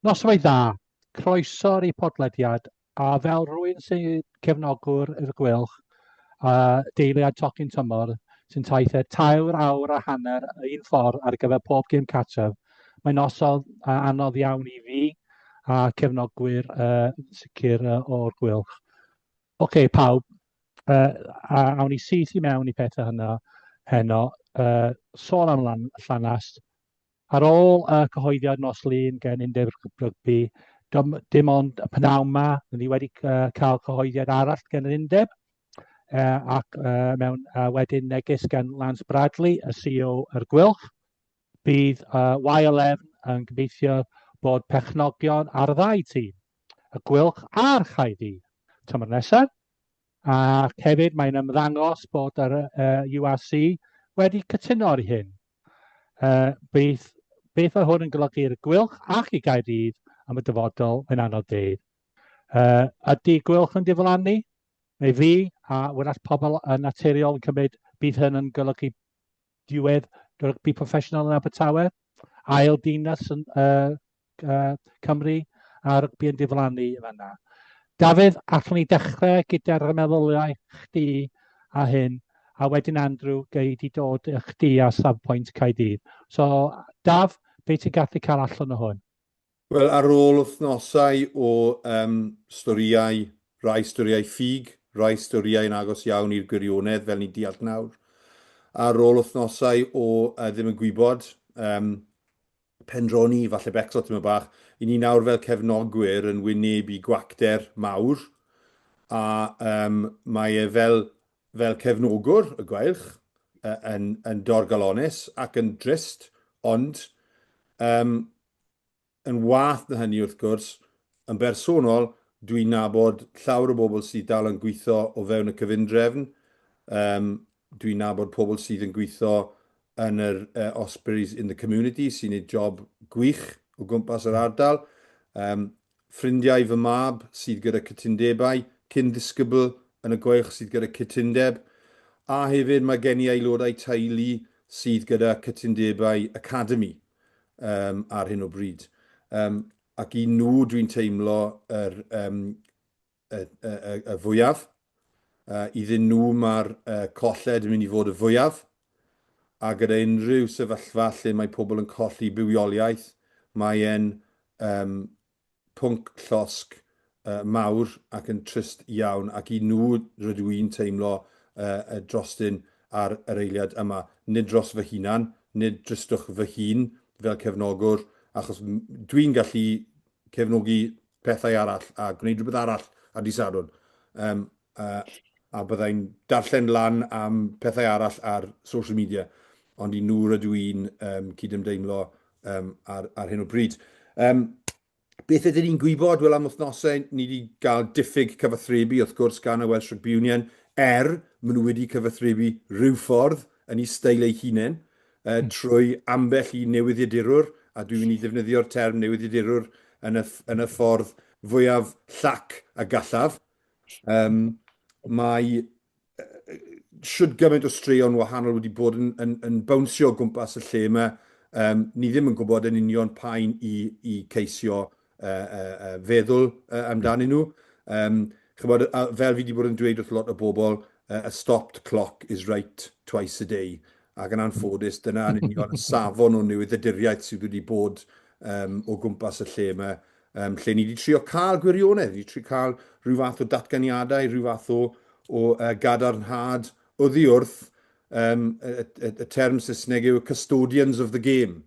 Noswaith dda, croeso i podlediad, a fel rhywun sy'n cefnogwr i'r Gweilch a deiliad tocyn tymor sy'n taithio tair awr a hanner un ffordd ar gyfer pob gêm cartref, mae'n noson anodd iawn i fi a cefnogwyr uh, sicr uh, o'r Gweilch. Oce, okay, pawb, uh, a awn ni syth i mewn i pethau hynna heno. Uh, sôn am lan, llanast, Ar ôl y cyhoeddiad nos Lun gen Undeb Rygbi, dim ond y pnawn 'ma, ni wedi cael cyhoeddiad arall gen yr Undeb, ac mewn wedyn neges gan Lance Bradley, y CEO yr Gweilch, bydd Y11 yn gobeithio bod perchnogion ar y ddau tîm, y Gweilch a'r Caerdydd, tymor nesaf, ac hefyd mae'n ymddangos bod yr URC wedi cytuno ar hyn. Beth, beth mae hwn yn golygu i'r Gweilch ac i Gaerdydd am y dyfodol, mae'n anodd deud. Ydy Gweilch yn diflannu? Mae fi a wrach pobl yn naturiol yn cymryd bydd hyn yn golygu diwedd rygbi proffesiynol yn Abertawe, ail dinas yn uh, uh, Cymru a rygbi yn diflannu yn fanna. Dafydd, allwn ni dechrau gyda'r meddyliau chdi a hyn, a wedyn Andrew, gei di dod i chdi a safpwynt Caerdydd. So, Daf, be ti'n gallu cael allan o hwn? Wel, ar ôl wythnosau o um, storïau, rai storïau ffug, rai storïau yn agos iawn i'r gwirionedd, fel ni'n deall nawr, ar ôl wythnosau o uh, ddim yn gwybod, um, pendroni, falle becso tymed bach, i ni nawr fel cefnogwyr yn wynebu gwacter mawr, a um, mae e fel, fel cefnogwr y Gweilch uh, yn, yn dorgalonus ac yn drist, ond um, Yn waeth na hynny, wrth gwrs, yn bersonol, dwi'n nabod llawer o bobl sydd dal yn gweithio o fewn y cyfundrefn. Um, dwi'n nabod pobl sydd yn gweithio yn yr uh, Ospreys in the Community, sy'n gwneud job gwych o gwmpas yr ardal. Um, ffrindiau fy mab sydd gyda cytundebau, cyn ddisgybl yn y Gweilch sydd gyda cytundeb, a hefyd mae gen i aelodau teulu sydd gyda cytundebau academi. um, ar hyn o bryd. Um, ac i nhw dwi'n teimlo yr, um, y, y, y, y fwyaf. Uh, iddyn nhw mae'r uh, colled yn mynd i fod y fwyaf. A gyda unrhyw sefyllfa lle mae pobl yn colli bywioliaeth, mae e'n um, pwnc llosg mawr ac yn trist iawn, ac i nhw rydw i'n teimlo drostyn ar yr eiliad yma. Nid dros fy hunan, nid dristwch fy hun fel cefnogwr, achos dwi'n gallu cefnogi pethau arall a gwneud rhywbeth arall ar Dydd Sadwrn. Um, uh, a byddai'n darllen lan am pethau arall ar social media, ond i nhw rydw i'n um, cydymdeimlo um, ar, ar hyn o bryd. Um, beth ydyn ni'n gwybod? Wel, am wythnosau, ni wedi cael diffyg cyfathrebu, wrth gwrs, gan y Welsh Rugby Union, er maen nhw wedi cyfathrebu rhyw ffordd yn eu steil eu hunain, uh, trwy ambell i newyddiadurwr, a dwi'n mynd i ddefnyddio'r term newyddiadurwr yn y, yn y ffordd fwyaf llac a gallaf. Um, mae shwd gymaint o straeon wahanol wedi bod yn, yn, yn bownsio o gwmpas y lle yma. Um, ni ddim yn gwybod yn union pa un i, i ceisio uh, uh, uh, feddwl uh, amdanyn nhw. Um, chybod, a fel fi wedi bod yn dweud wrth lot o bobl, uh, a stopped clock is right twice a day. Ac yn anffodus, dyna yn union y safon o newyddiaduriaeth sydd wedi bod um, o gwmpas y lle yma um, lle ni wedi trio cael gwirionedd, ni wedi trio cael rhyw fath o datganiadau, rhyw fath o, o uh, gadarnhad oddi wrth um, y, y, y term Saesneg yw custodians of the game.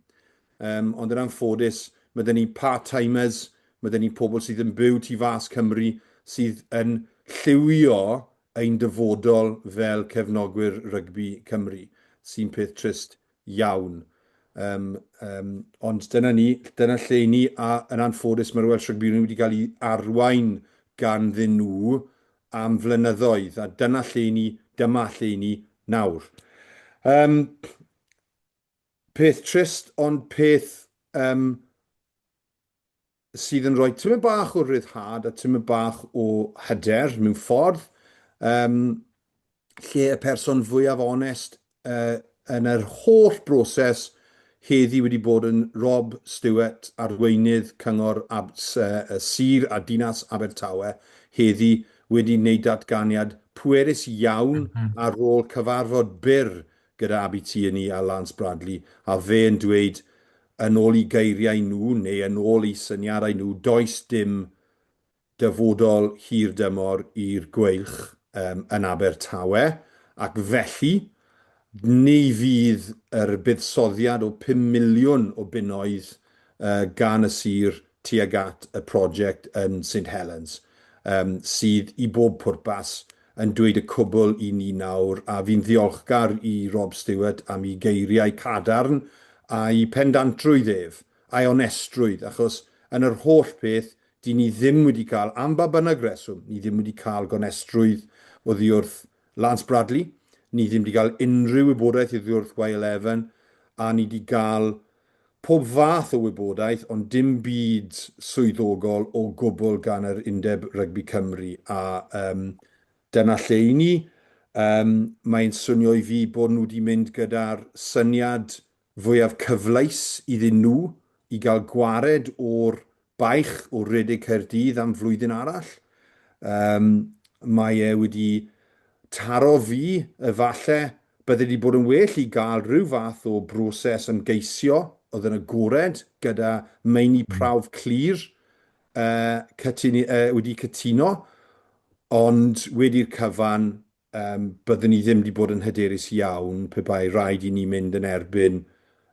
Um, ond yn anffodus, mae dyn ni part-timers, mae dyn ni pobl sydd yn byw tu fas Cymru, sydd yn lliwio ein dyfodol fel cefnogwyr rygbi Cymru, sy'n peth trist iawn. Um, um, ond dyna ni, dyna lle ni, a yn anffodus mae'r Welsh Rugby Union wedi cael ei arwain ganddyn nhw am flynyddoedd, a dyna lle ni, dyma lle ni nawr. Um, peth trist, ond peth um, sydd yn rhoi tymed bach o ryddhad a tymed bach o hyder mewn ffordd, um, lle y person fwyaf onest uh, yn yr holl broses Heddi wedi bod yn Rob Stewart, arweinydd Cyngor Ab Sir a Dinas Abertawe, heddi wedi wneud datganiad pwerus iawn ar ôl cyfarfod byr gyda Abi Tierney a Lance Bradley, a fe yn dweud, yn ôl eu geiriau nhw, neu yn ôl eu syniadau nhw, does dim dyfodol hir dymor i'r Gweilch yn Abertawe, ac felly, ni fydd yr buddsoddiad o 5 miliwn o bunnoedd gan y sir tuag at y prosiect yn St Helens, sydd i bob pwrpas yn dweud y cwbl i ni nawr, a fi'n ddiolchgar i Rob Stewart am ei geiriau cadarn a'i phendantrwydd ef, a'i onestrwydd, achos yn yr holl peth, Dyn ni ddim wedi cael, am ba bynnag reswm, ni ddim wedi cael gonestrwydd oddi wrth Lance Bradley, ni ddim wedi cael unrhyw wybodaeth oddi wrth Y11, a ni wedi cael pob fath o wybodaeth, ond dim byd swyddogol o gwbl gan yr Undeb Rygbi Cymru, a um, dyna lle i ni. Um, mae'n swnio i fi bod nhw wedi mynd gyda'r syniad fwyaf cyfleus iddyn nhw i gael gwared o'r baich o redeg Caerdydd am flwyddyn arall. Um, mae e wedi taro fi, efallai, bydde wedi bod yn well i gael rhyw fath o broses ymgeisio oedd yn agored gyda meini prawf clir uh, cytuni, uh, wedi cytuno, ond wedi'r cyfan Um, byddwn ni ddim wedi bod yn hyderus iawn pe bai rhaid i ni mynd yn erbyn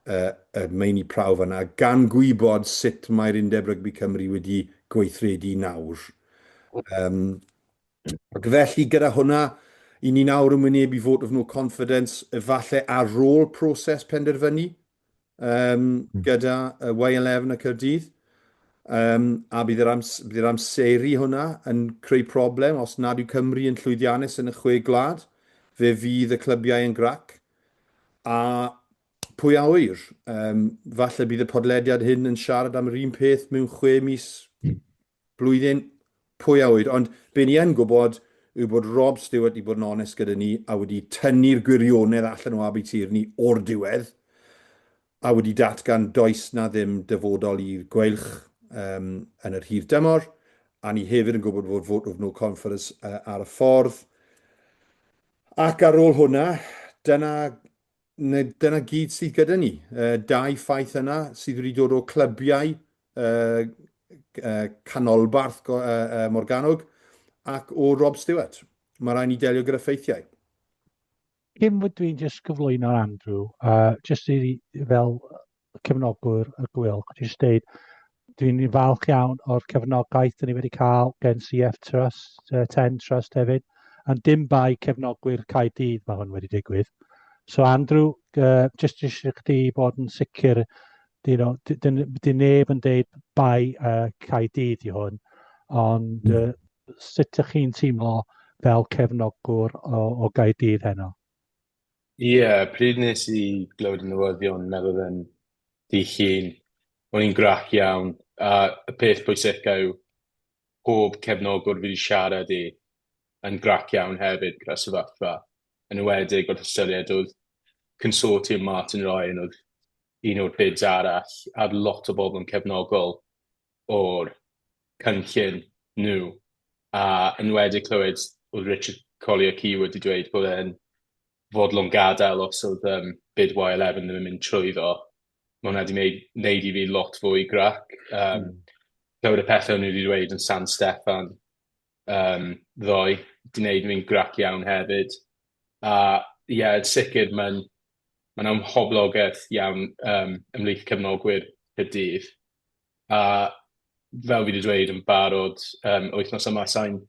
uh, y meini prawf yna, gan gwybod sut mae'r Undeb Rygbi Cymru wedi gweithredu nawr. Um, ac felly gyda hwnna, i ni nawr yn wynebu vote of no confidence, efallai ar ôl proses penderfynu, um, gyda y Y11 a Caerdydd. Um, a bydd yr, ams bydd yr amseru hwnna yn creu problem os nad yw Cymru yn llwyddiannus yn y chwe gwlad. Fe fydd y clybiau yn grac. A pwy a ŵyr, um, falle bydd y podlediad hyn yn siarad am yr un peth mewn chwe mis blwyddyn, pwy a ŵyr. Ond be ni yn gwybod yw bod Rob Stewart wedi bod yn onest gyda ni a wedi tynnu'r gwirionedd allan o Abi Tierney o'r diwedd a wedi datgan does na ddim dyfodol i'r Gweilch um, yn yr hir dymor. A ni hefyd yn gwybod fod vote of no confidence uh, ar y ffordd. Ac ar ôl hwnna, dyna dyna gyd sydd gyda ni. Dau ffaith yna sydd wedi dod o clybiau canolbarth Morgannwg ac o Rob Stewart. Mae rhaid ni delio gyda ffeithiau. Cyn fod dwi'n just gyflwyno Andrew, uh, just i fel cefnogwr y Gweilch, jyst deud, dwi'n falch iawn o'r cefnogaeth dyn ni wedi cael gen CF Trust, uh, Ten Trust hefyd, ond dim bai cefnogwyr Caerdydd mae hwn wedi digwydd. So Andrew, uh, jyst eisiau chdi bod yn sicr, you know, dyn, dyn neb yn deud bai uh, Caerdydd i hwn, ond uh, sut ydych chi'n teimlo fel cefnogwr o, o Gaerdydd heno? Ie, pryd wnes i glywed y newyddion, meddwl yn dydd Llun, o'n i'n grac iawn, a y peth pwysica yw pob cefnogwr fi 'di siarad i yn grac iawn hefyd gyda'r sefyllfa, yn enwedig wrth ystyried oedd consortium Martin Ryan oedd un o'r bids arall, a oedd lot o bobl yn cefnogol o'r cynllun nhw, a enwedig clywed oedd Richard Collier-Key wedi dweud bod e'n fodlon gadael os oedd um, bid Y11 ddim yn mynd trwyddo. Mae hwnna wedi wneud, wneud i fi lot fwy grac. Um, mm. Clywed y pethau o'n nhw wedi dweud yn San Steffan um, ddoe, wedi wneud fi'n grac iawn hefyd. A ie, yeah, yn sicr mae'n mae'n amhoblogaeth iawn um, ymhlith cefnogwyr Caerdydd. A fel fi 'di dweud yn barod yym wythnos yma, sa i'n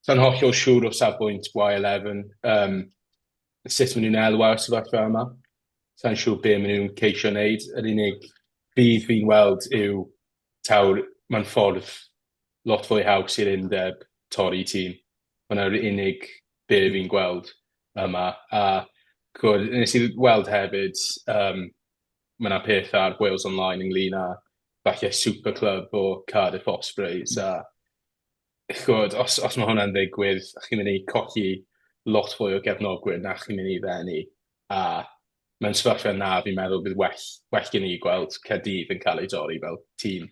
sa i'n hollol siŵr o safbwynt Y11 yym sut maen nhw'n elwa o'r sefyllfa yma. Sa i'n siŵr be maen nhw'n ceisio wneud. Yr unig budd fi'n weld yw taw'r mae'n ffordd lot fwy haws i'r undeb torri tîm. Hwnna'r unig be fi'n gweld yma. A chimod, wnes i weld hefyd yym mae 'na peth ar Wales Online ynglyn â falle super club o Cardiff Ospreys a chimod, os os ma' hwnna'n ddigwydd, chi'n mynd i colli lot fwy o gefnogwyr na chi'n mynd i ddenu, a Mewn sefyllfa 'na, fi'n meddwl bydd well, well gen i gweld Caerdydd yn cael ei dorri fel tîm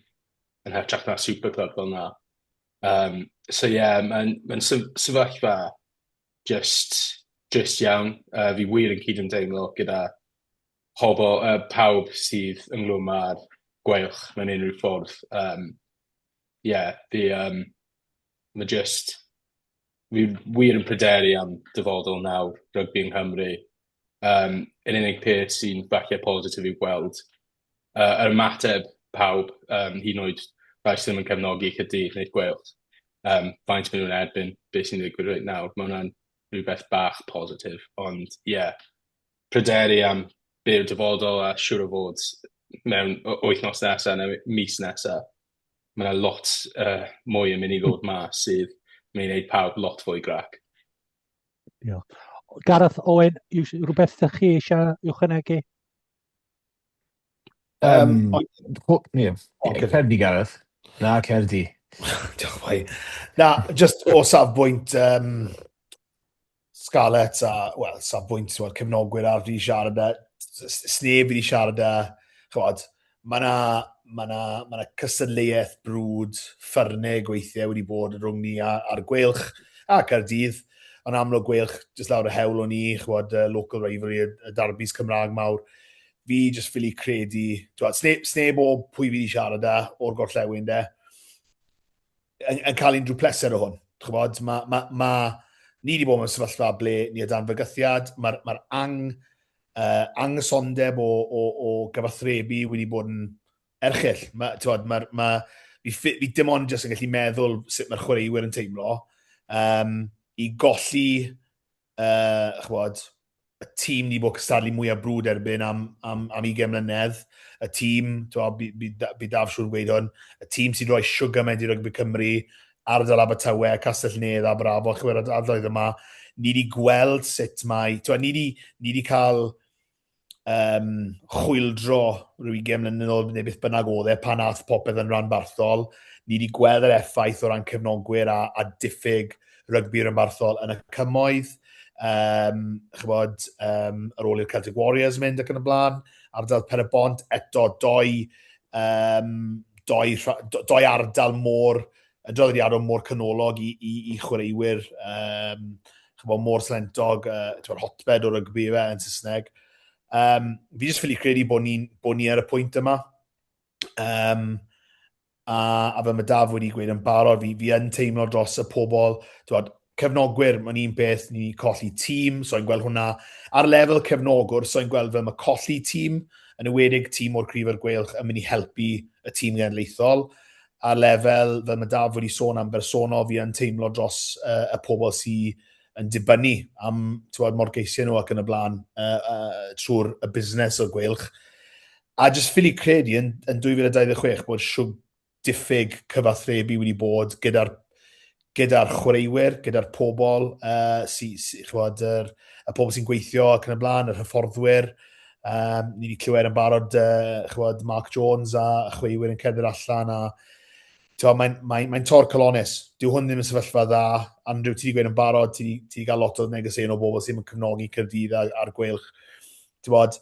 yn hytrach na superclub fel 'na. So ie, yeah, mae'n mae sefyllfa just drist iawn. Fi wir yn cydymdeimlo gyda pobl, pawb sydd ynghlwm â'r Gweilch mewn unrhyw ffordd. Yeah, fi, mae just, fi wir yn pryderu am dyfodol nawr rygbi yng Nghymru. Yr unig peth sy'n falle positif i'w gweld yr ymateb pawb, hyd yn oed rhai sydd ddim yn cefnogi Caerdydd neu'r Gweilch, faint maen nhw'n erbyn beth sy'n digwydd reit nawr. Mae hwnna'n rhywbeth bach positif, ond ie, yeah, pryderu am be yw'r dyfodol a siŵr o fod mewn wythnos nesaf neu mis nesaf, mae yna lot mwy yn mynd i ddod mas sydd yn mynd i wneud pawb lot fwy grac. Diolch. Gareth Owen, rhywbeth ydych chi eisiau ychwanegu? Ie, cer di, Gareth. Na, cer di. Diolch, boi. Na, just o safbwynt Scarlets a, wel, safbwynt wel, cefnogwyr ar fi siarad â, sneb fi wedi siarad â, ch'mod, mae 'na ma' 'na ma' 'na cystadleuaeth brwd ffyrnig weithiau wedi bod rhwng ni a'r Gweilch a Caerdydd. Ond amlwg Gweilch jyst lawr y hewl o'n i, ch'mod, y local rivalry, y darbis Cymraeg mawr. Fi jyst ffili credu, t'mod, sneb, sneb o pwy fi wedi siarad â o'r gorllewin de, yn, yn cael unrhyw pleser o hwn. Ch'mod, ma, ma, ma, ni wedi bod mewn sefyllfa ble ni o dan fygythiad, mae'r ma ang, anghysondeb o gyfathrebu wedi bod yn erchyll. Ma, t'mod, ma, ma, fi, fi dim ond jyst yn gallu meddwl sut mae'r chwaraewyr yn teimlo. I golli, ch'mod, y tîm ni bod cystadlu mwyaf brwd erbyn am 20 mlynedd, y tîm, t'mod, by Daf siŵr yn gweud hwn, y tîm sy'n rhoi siwgr i rygbi Cymru, ardal Abertawe, Castell Nedd, Aberafon, chwer ardaloedd yma, ni wedi gweld sut mae, t'mod, ni wedi cael chwyldro rhyw 20 mlynedd yn ôl neu beth bynnag oedd e pan ath popeth yn ranbarthol. Ni wedi gweld yr effaith o ran cefnogwyr a diffyg rygbi ranbarthol yn y cymoedd. Chybod, ar ôl i'r Celtic Warriors mynd ac yn y blaen, ardal Pen-y-bont, eto doi ardal mor, yn draddodiadol mor canolog i chwaraewyr, chybod, mor talentog, uh, hotbed o rygbi fe yn Saesneg. Fi jyst ffili credu bod ni ar y pwynt yma. A fel mae Daf wedi gweud yn barod, fi yn teimlo dros y pobl, t'wod, cefnogwyr, mae'n un peth, ni'n colli tîm, so i'n gweld hwnna ar lefel cefnogwr, so i'n gweld fel mae colli tîm, yn enwedig tîm o'r cryf a'r Gweilch, yn mynd i helpu y tîm genedlaethol. Ar lefel, fel mae Daf wedi sôn am bersonol, fi yn teimlo dros y pobl sydd yn dibynnu am t'wod, morgeisiau nhw ac yn y blaen trwy'r y busnes o'r Gweilch. A jyst ffili credu yn 2026 bod siwg diffyg cyfathrebu wedi bod gyda'r gyda chwaraewyr, gyda'r pobl, sy, sy, chwod, y pobl sy'n gweithio ac yn y blaen, yr hyfforddwyr. Ni wedi clywed yn barod, chwod, Mark Jones a y chwaraewyr yn cerdded allan a mae'n mae tor calonus. Dyw hwn ddim yn sefyllfa dda. Andrew, ti wedi gweud yn barod, ti wedi cael lot o negeseuon o bobl sy'n cefnogi Caerdydd a'r Gweilch. Ti'n bod,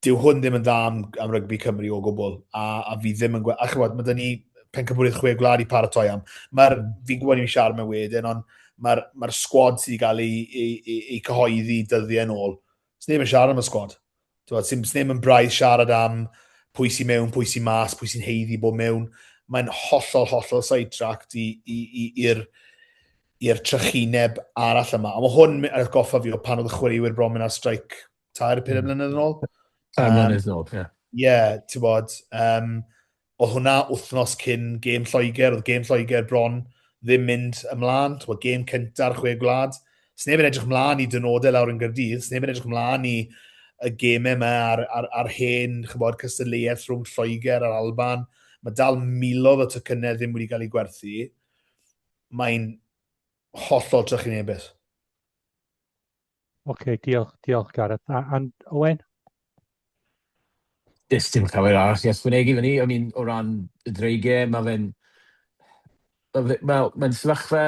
dyw hwn ddim yn dda am rygbi Cymru o gwbl, a fi ddim yn gweld, a chybod, mae dyn ni pencampwriaeth chwe gwlad i paratoi am. Mae'r, fi'n gwybod ni'n siarad mewn wedyn, ond mae'r mae sgwad sydd wedi cael ei cyhoeddi dyddiau yn ôl, sneb yn siarad am y sgwad. Ti'n sneb yn braidd siarad am pwy sy'n mewn, pwy sy'n mas, pwy sy'n haeddu bod mewn. Mae'n hollol, hollol sidetracked i'r i'r trychineb arall yma. A mae hwn yn atgoffa fi o pan oedd y chwaraewyr bron mynd ar streic 3, 5 mlynedd yn ôl. 3 mlynedd yn ôl, ie. Ie, ti'n bod, oedd hwnna wythnos cyn gêm Lloegr, oedd gêm Lloegr bron ddim mynd ymlaen, ti'n bod, gêm cynta'r chwe gwlad. Sneb yn edrych ymlaen i dynodau lawr yn Gaerdydd, sneb yn edrych ymlaen i y gemau yma ar hen, chybod, cystadleuaeth rhwng Lloegr a'r Alban. Mae dal miloedd o tocynnau ddim wedi cael eu gwerthu. Mae'n hollol trychinebus. Oce, okay, diolch, diolch Gareth. A Owen? Does dim llawer arall i ychwanegu fyny. I mean, o ran y Dreigiau, mae fe'n... Wel, mae'n sefyllfa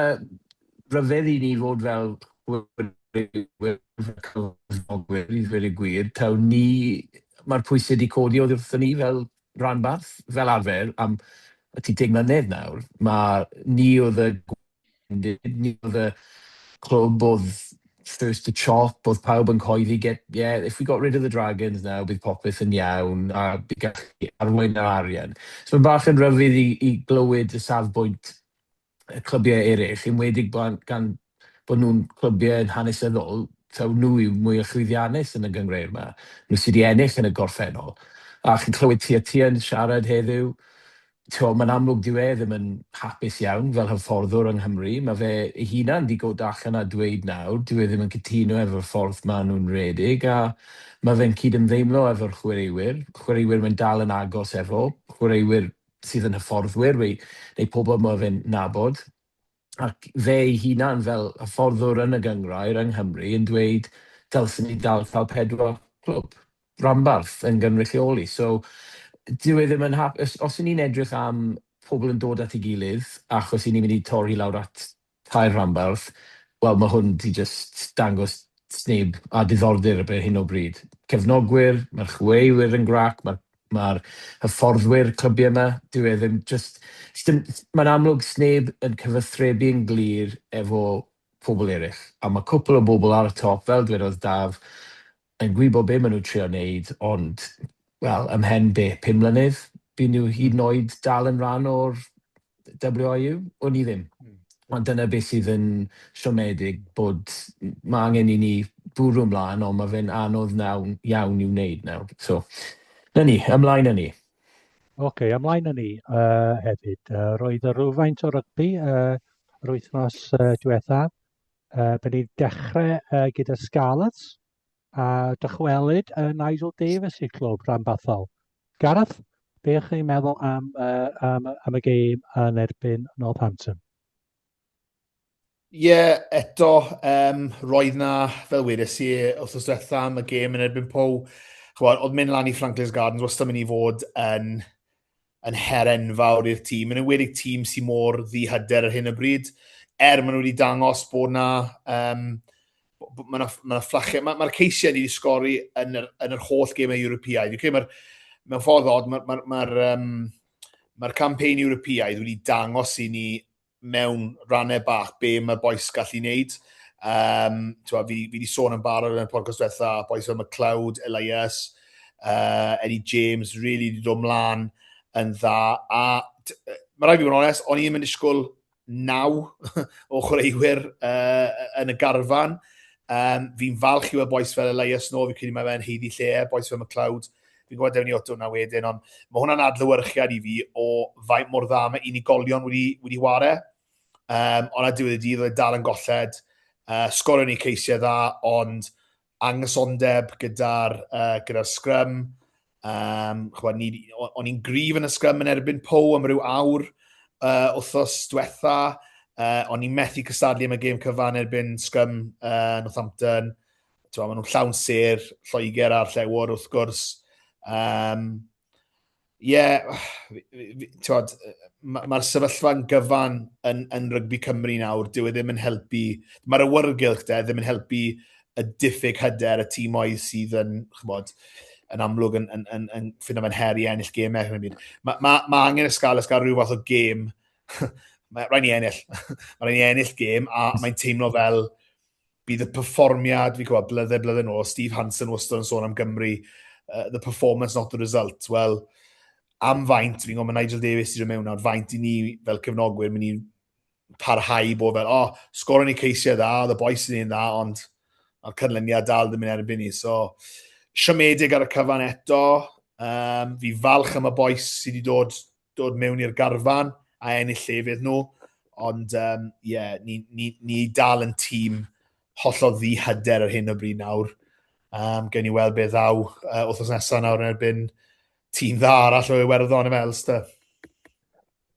rhyfedd i ni fod fel chwaraewyr, fel cefnogwyr, i ddweud y gwir, taw ni, mae'r pwysau wedi codi oddi wrthon ni fel rhanbarth, fel arfer, am y 10 mlynedd nawr, mae ni oedd y gwendid, ni oedd y clwb oedd first to chop, oedd pawb yn coeddi, get, yeah, if we got rid of the Dragons now, bydd popeth yn iawn, a bydd gallu arwain yr arian. So mae'n bach yn rhyfedd i glywed y safbwynt y clybiau eraill, enwedig gan bod nhw'n clybiau yn hanesyddol, taw nhw yw mwy o llwyddiannus yn y gynghrair yma. Nhw sydd wedi ennill yn y gorffennol. A chi'n clywed Tia yn siarad heddiw, mae'n amlwg dyw e ddim yn hapus iawn fel hyfforddwr yng Nghymru. Mae fe ei hunan wedi dod allan a dweud nawr, dyw e ddim yn cytuno efo'r ffordd maen nhw'n redeg, a mae fe'n cydymdeimlo efo'r chwaraewyr. Chwaraewyr mae'n dal yn agos efo, chwaraewyr sydd yn hyfforddwyr neu pobl mae fe'n nabod. Ac fe ei hunan fel hyfforddwr yn y gynghrair yng Nghymru yn dweud dylswn ni dal cael pedwar clwb rhanbarth yn gynrychioli. So dyw e ddim yn hapus. Os y'n ni'n edrych am pobl yn dod at ei gilydd achos y'n ni'n mynd i torri lawr at tair rhanbarth, wel, mae hwn 'di just dangos sneb a diddordeb ar hyn o bryd. Cefnogwyr, mae'r chwaraewyr yn grac, mae'r ma hyfforddwyr clybiau yma, dyw e ddim just. Mae'n amlwg sneb yn cyfathrebu yn glir efo pobl eraill. A mae cwpl o bobl ar y top, fel dwedodd Daf, yn gwybod be maen nhw'n trio wneud, ond, wel, ymhen be, 5 mlynedd, bydd nhw hyd yn oed dal yn rhan o'r WRU? O'n i ddim. Ond dyna beth sydd yn siomedig, bod mae angen i ni bwrw ymlaen, ond mae fe'n anodd nawn, iawn i'w wneud nawr. So, na ni, ymlaen â ni. Oce, okay, ymlaen â ni hefyd. Roedd y rhywfaint o rygbi yr wythnos diwethaf. Bydd ni'n dechrau gyda Scarlets a dychwelyd Nigel Davies i'r clwb rhanbarthol. Gareth, be chi'n meddwl am y gêm yn erbyn Northampton? Ie, yeah, eto, roedd na, fel wedes i wythnos diwetha am y gêm yn erbyn Pow, ch'mod, oedd mynd lan i Franklin's Gardens wastad mynd i fod yn her enfawr i'r tîm, yn enwedig tîm sy'n mor ddihyder ar hyn o bryd. Er maen nhw wedi dangos bod na, mae yna ma fflachau, mae'r ma ceisiau ni wedi sgori yn yr holl gemau Ewropeaidd. Fi'n credu mewn ffordd od, mae'r ma, ma, ma, um, ma campaign Ewropeaidd wedi dangos i ni mewn rannau bach be mae'r bois gallu wneud. Fi wedi sôn yn barod yn y podcast diwetha, bois fel McLeod, Elias, Eddie James, really wedi dod mlaen yn dda. A mae rhaid fi fod yn onest, o'n i ddim yn disgwyl naw o chwaraewyr yn y garfan. Fi'n falch i weld bois fel Elias nôl, fi'n credu mae fe'n haeddu lle, bois fel McLeod. Fi'n gwybod dewn ni at hwnna wedyn, ond mae hwnna'n adlewyrchiad i fi o faint mor dda mae unigolion wedi ware. Ond ar diwedd y dydd, oedd e dal yn golled. Sgorio ni ceisiau dda, ond anghysondeb gyda'r gyda scrum. Ch'mod, o'n i'n gryf yn y scrum yn erbyn Pow am ryw awr wythnos diwetha. O'n i'n methu cystadlu am y gêm cyfan erbyn scrum Northampton. T'mo, maen nhw'n llawn sêr, Lloegr a'r Llewod wrth gwrs. Ie, t'mod, mae'r ma sefyllfa'n gyfan yn rygbi Cymru nawr, dyw e ddim yn helpu, mae'r awyrgylch de ddim yn helpu y diffyg hyder y tîmoedd sydd yn, ch'mod, yn amlwg yn ffindo fe'n her i ennill gemau. Mae ma angen y Scarlets gael rhyw fath o gêm, mae rhaid ni ennill, mae rhaid ni ennill gêm a mae'n teimlo fel bydd y perfformiad, fi'n gwybod, blynedd blynedd nôl, Steve Hansen wastad yn sôn am Gymru, "The performance, not the result." Wel, am faint, fi'n gwybod mae Nigel Davies wedi dod mewn nawr, faint i ni fel cefnogwyr mynd i parhau bod fel, "Oh, sgoron ni ceisiau dda, oedd y boys yn un dda," ond mae'r canlyniad dal ddim yn erbyn ni. So, siomedig ar y cyfan eto. Fi falch am y boys sydd wedi dod mewn i'r garfan a ennill llefydd nhw. Ond um, yeah, ni dal yn tîm hollol ddihyder ar hyn o bryd nawr. Gewn ni weld beth ddaw wythnos nesaf nawr yn erbyn tîm dda arall o Iwerddon y Ulster.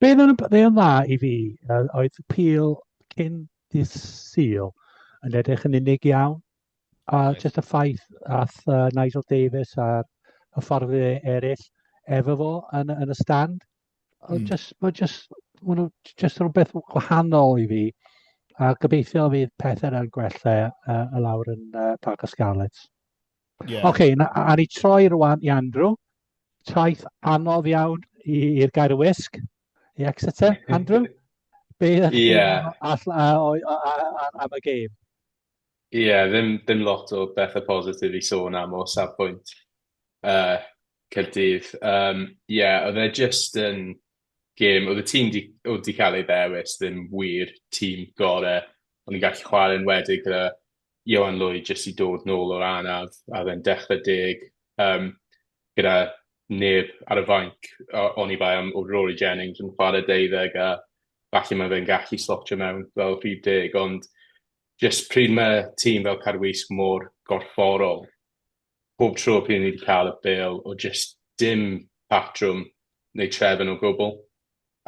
Be oedd yn dda i fi oedd Peel cyn dydd Sul yn edrych yn unig iawn. A jyst y ffaith ath Nigel Davies a'r hyfforddwyr eraill efo fo yn y stand. Just, mae just, ma nhw just rhywbeth gwahanol i fi. A gobeithio fydd pethau yn gwella y lawr yn Parc y Scarlets. Yeah. Oce, okay, na, a ni troi rwan i Andrew. Taith anodd iawn i'r gair y wisg, i Exeter. Andrew, be ydych chi'n yeah. am y gêm? Ie, yeah, ddim, ddim lot o bethau positif i sôn am o safbwynt Caerdydd. Ie, yeah, oedd e just yn gêm, oedd y tîm di, oedd di cael ei ddewis ddim wir tîm gore. O'n i'n gallu chwarae'n wedig gyda Ioan Lwyd jyst i dod nôl o'r anaf a oedd e'n dechrau deg um, gyda neb ar y fainc oni bai am Rory Jennings yn chwarae deuddeg a falle mae fe'n gallu slotio mewn fel rhif deg ond jyst pryd mae tîm fel Caerwysg mor gorfforol pob tro pryd ni wedi cael y bêl o jyst dim patrwm neu trefn o gwbl.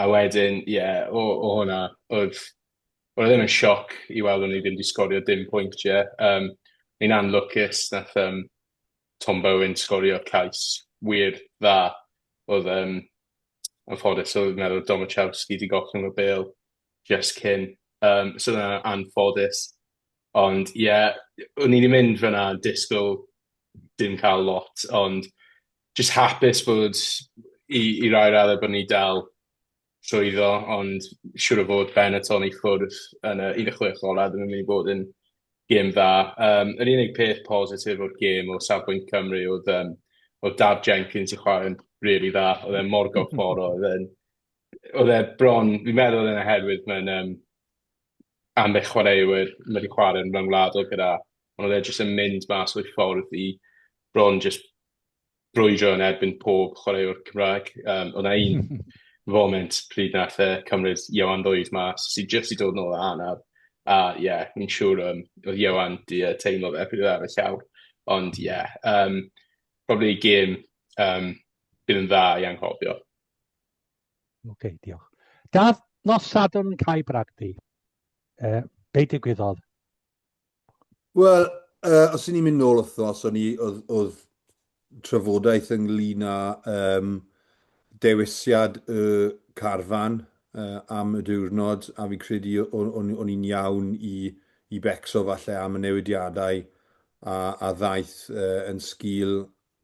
A wedyn, ie, yeah, o, o hwnna, oedd, oedd e ddim yn sioc i weld o'n i ddim wedi sgorio dim pwyntiau. Um, ni'n anlwcus, nath um, Tom Bowen sgorio cais wir dda. Oedd, um, anffodus, oedd meddwl Domachowski wedi gollwng y bêl just cyn. Um, so yna anffodus. Ond ie, yeah, o'n i wedi mynd fyna disgwyl dim cael lot, ond jyst hapus bod i, i rai raddau bod ni dal llwyddo, ond siŵr o fod Benetton i ffwrdd yn y 16 ola ddim yn mynd i bod yn gêm dda. Um, yr unig peth positif o'r gêm o safbwynt Cymru oedd, um, oedd Daf Jenkins i chwarae'n really dda. Oedd e'n mor gorfforol, oedd e'n oedd e bron, fi'n meddwl oedd e'n oherwydd mae'n um, ambell chwaraewyr mae wedi chwarae'n rhyngwladol gyda, ond oedd e jyst yn mynd mas o'i ffordd i bron jyst brwydro yn erbyn pob chwaraewr Cymraeg. Um, oedd na un foment pryd nath e cymryd Ieuan Llwyd mas, sydd jyst i dod nôl o anaf. A ie, yeah, fi'n siŵr um, oedd Ieuan di uh, teimlo fe pryd oedd ar y llawr. Ond ie, yeah, um, probably gêm um, bydd yn dda i anghofio. Oce, okay, diolch. Daf, nos Sadwrn yn cael Bragdy. Be digwyddodd? Wel, uh, os ni'n mynd nôl wythnos, o'n i, oedd, oedd trafodaeth ynglyn â um, dewisiad y carfan uh, am y diwrnod, a fi'n credu o'n, on, on i'n iawn i, i becso falle am y newidiadau a, a ddaeth uh, yn sgil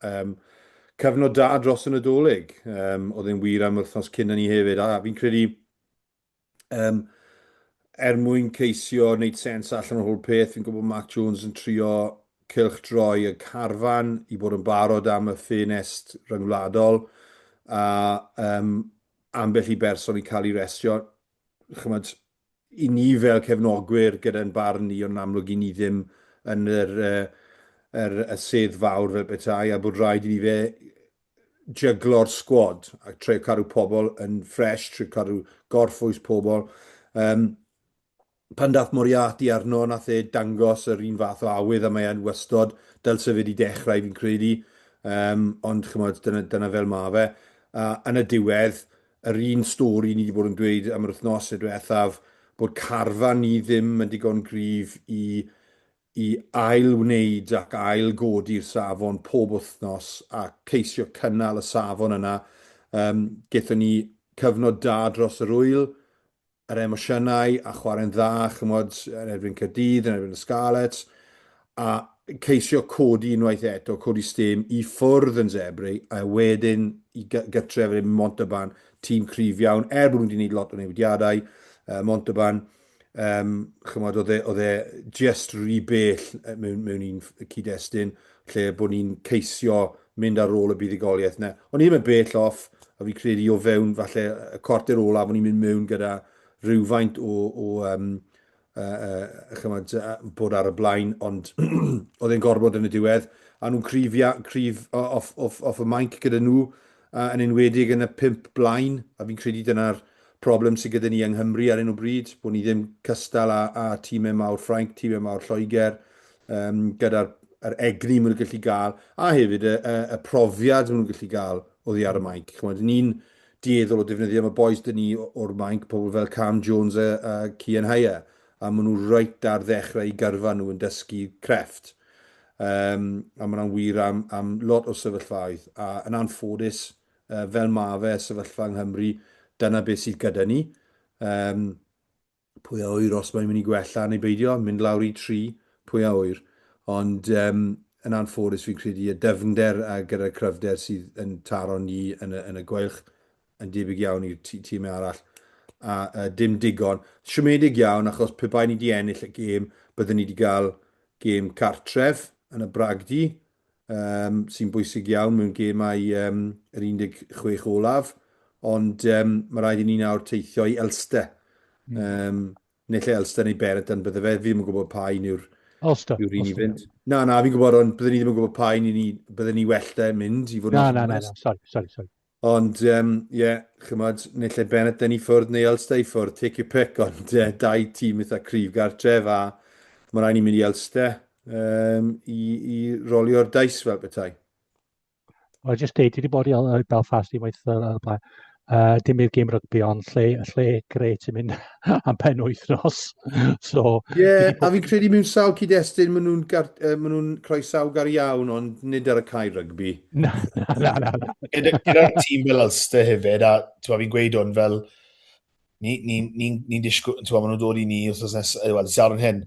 um, cyfnod da dros y Nadolig. Um, oedd e'n wir am wythnos cyn ni hefyd, a fi'n credu um, er mwyn ceisio wneud sens allan o'r holl peth, fi'n gwybod Mark Jones yn trio cylchdroi y carfan i bod yn barod am y ffenest ryngwladol, a um, ambell i berson i cael ei restio. Chymod, i ni fel cefnogwyr gyda'n barn ni, ond yn amlwg i ni ddim yn yr, yr, y sedd fawr fel petai, a bod rhaid i ni fe jyglo'r sgwad a trio cadw pobl yn ffres, trio cadw gorffwys pobl. Um, pan dath Moriarty arno, nath e dangos yr un fath o awydd a mae e'n wastod, dylse fe wedi dechrau fi'n credu, um, ond chymod, dyna, dyna fel ma fe. Uh, yn y diwedd, yr un stori ni wedi bod yn dweud am yr wythnosau diwethaf, bod carfan ni ddim yn digon gryf i, i ail-wneud ac ail-godi'r safon pob wythnos a ceisio cynnal y safon yna. Um, Gaethon ni cyfnod da dros yr wyl, yr emosiynau a chwarae'n dda, chymod, yn erbyn Caerdydd, yn erbyn y Scarlets, a ceisio codi unwaith eto, codi stêm i ffwrdd yn Zebre, a wedyn i gytref yn Montauban, tîm cryf iawn, er bod nhw wedi gwneud lot o newidiadau, Montauban, um, chymod, oedd e, oedd e just rhy bell mewn, mewn un cyd-destun, lle bod ni'n ceisio mynd ar ôl y buddugoliaeth 'na. O'n i ddim yn bell off, a fi credu o fewn falle y cwarter olaf o'n i'n mynd mewn gyda rhywfaint o, o um, uh, uh, chymod, uh, bod ar y blaen, ond oedd e'n gorfod yn y diwedd. A nhw'n cryf, ia, cryf off, off, off y mainc gyda nhw, uh, yn enwedig yn y pump blaen, a fi'n credu dyna'r problem sydd gyda ni yng Nghymru ar hyn o bryd, bod ni ddim cystal â, â tîmau mawr Ffrainc, tîmau mawr Lloegr, um, gyda'r yr egni maen nhw'n gallu gael, a hefyd y, y, y profiad maen nhw'n gallu gael oddi ar y mainc. Chymod, ni'n dueddol o defnyddio, mae boys dyn ni o'r mainc, pobl fel Cam Jones a, a Cian Heyer, a maen nhw reit ar ddechrau i gyrfa nhw yn dysgu crefft. Um, a mae hwnna'n wir am, am lot o sefyllfaoedd. A yn anffodus, fel ma fe, sefyllfa yng Nghymru, dyna beth sydd gyda ni. Um, Pwy a ŵyr os mae'n mynd i gwella neu beidio, mynd lawr i 3, pwy a ŵyr. Ond um, yn anffodus fi'n credu y dyfnder a gyda'r cryfder sydd yn taro ni yn y, yn y gweilch yn debyg iawn i'r tîmau arall. A dim digon. Siomedig iawn achos pe bai ni wedi ennill y gêm, byddwn ni wedi cael gêm cartref yn y bragdy, um, sy'n bwysig iawn mewn gêmau um, yr 16 olaf, ond um, mae rhaid i ni nawr teithio i Ulster. Um, neu lle Ulster neu Benetton bydde fe, fi ddim yn gwybod pa un yw'r Ulster. Yw'r un i fynd. Na, na, fi'n gwybod, ond byddwn ni ddim yn gwybod pa un i ni, byddwn ni well da mynd, i fod yn Na, na, na, na, sorry, sorry, sorry. Ond, um, ie, yeah, chymod, neu lle Benetton i ffwrdd neu Ulster i ffwrdd, take your pick, ond uh, dau tîm eitha cryf gartref a mae rhaid ni mynd i Ulster um, i, i rolio'r dice fel petai. Wel, just deud, dwi wedi bod i Belfast unwaith o'r blaen. Uh, dim i'r gêm rygbi, ond lle, lle gret i mynd am pen wythnos. So, Ie, yeah, a fi'n credu mewn sawl cyd-destun maen nhw'n uh, ma nhw croesawgar iawn, ond nid ar y cae rygbi. Na, na, na, na. na. Gyda'r tîm fel Ulster hefyd, a fi'n gweud hwn fel, ni'n ni, ni, ni disgwyl, ti'n maen nhw'n dod i ni wrth nes, wel, siarad hyn,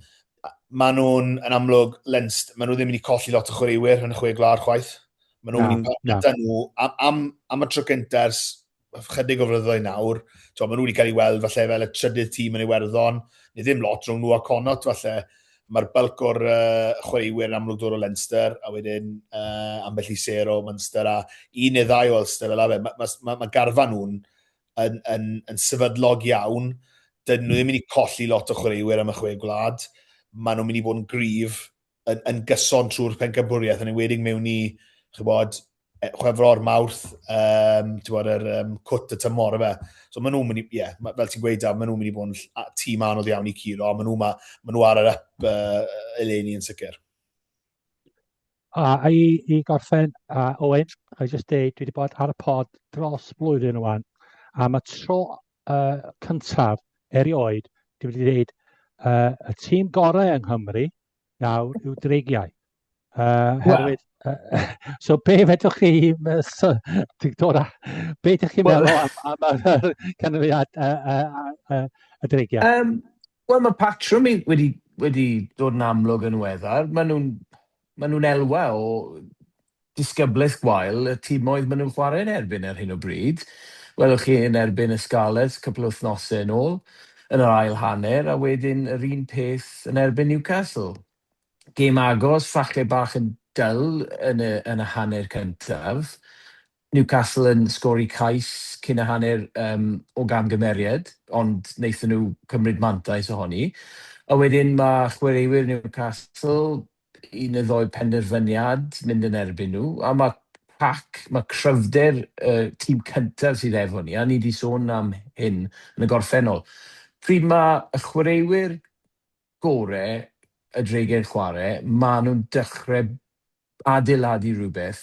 maen nhw'n, yn amlwg, Leinster, maen nhw ddim wedi colli lot o chwaraewyr yn y chwe gwlad chwaith. Maen nhw'n mynd i gyda nhw, am, am, am y tro cyntaf ers chydig o flynyddoedd nawr, ti'n maen nhw wedi cael ei weld falle fel y trydydd tîm yn Iwerddon, neu ddim lot rhwng nhw a Connacht falle. Mae'r bulk o'r uh, chwaraewyr yn amlwg dod o Leinster, a wedyn uh, ambell i ser o Munster, a un neu ddau o Ulster fel arfer. Mae ma, ma, ma garfan nhw'n yn, yn, yn sefydlog iawn. Dyn nhw ddim mynd i colli lot o chwaraewyr am y chwe gwlad. Maen nhw'n mynd i fod yn gryf yn, yn gyson trwy'r pencampwriaeth, yn enwedig mewn i, chybod, e, Chwefror, Mawrth, um, ti'n bod, yr um, cwt y tymor, efe. So maen nhw'n mynd i, ie, yeah, fel ti'n gweud, maen nhw'n mynd i bod yn tîm anodd iawn i curo, a maen nhw, ma, maen nhw ar yr up uh, eleni yn sicr. A i, i gorffen, uh, Owen, I just deud, dwi wedi bod ar y pod dros blwyddyn rwan, a mae tro uh, cyntaf erioed, dwi wedi dweud, uh, y tîm gorau yng Nghymru nawr yw Dreigiau. Uh, herwydd, uh, so be fedrwch chi, dod a, be ydych chi'n meddwl am, am, am y canlyniad uh, uh, uh, y Dreigiau? Um, Wel, mae patrwm i wedi, wedi dod yn amlwg yn weddar. Maen nhw'n maen nhw'n elwa o disgyblaeth gwael y timoedd maen nhw'n chwarae yn erbyn ar hyn o bryd. Welwch chi yn erbyn y Scarlets cwpl o wythnosau yn ôl, yn yr ail hanner, a wedyn yr un peth yn erbyn Newcastle. Gêm agos, falle bach yn dull yn y, yn y hanner cyntaf. Newcastle yn sgori cais cyn y hanner um, o gamgymeriad, ond wnaethon nhw cymryd mantais ohoni. A wedyn mae chwaraewyr Newcastle, un neu ddoi penderfyniad mynd yn erbyn nhw, a mae pac, mae cryfder y tîm cyntaf sydd efo ni, a ni wedi sôn am hyn yn y gorffennol. Pryd mae y chwaraewyr gore y Dreigiau'n chwarae, maen nhw'n dechrau adeiladu rhywbeth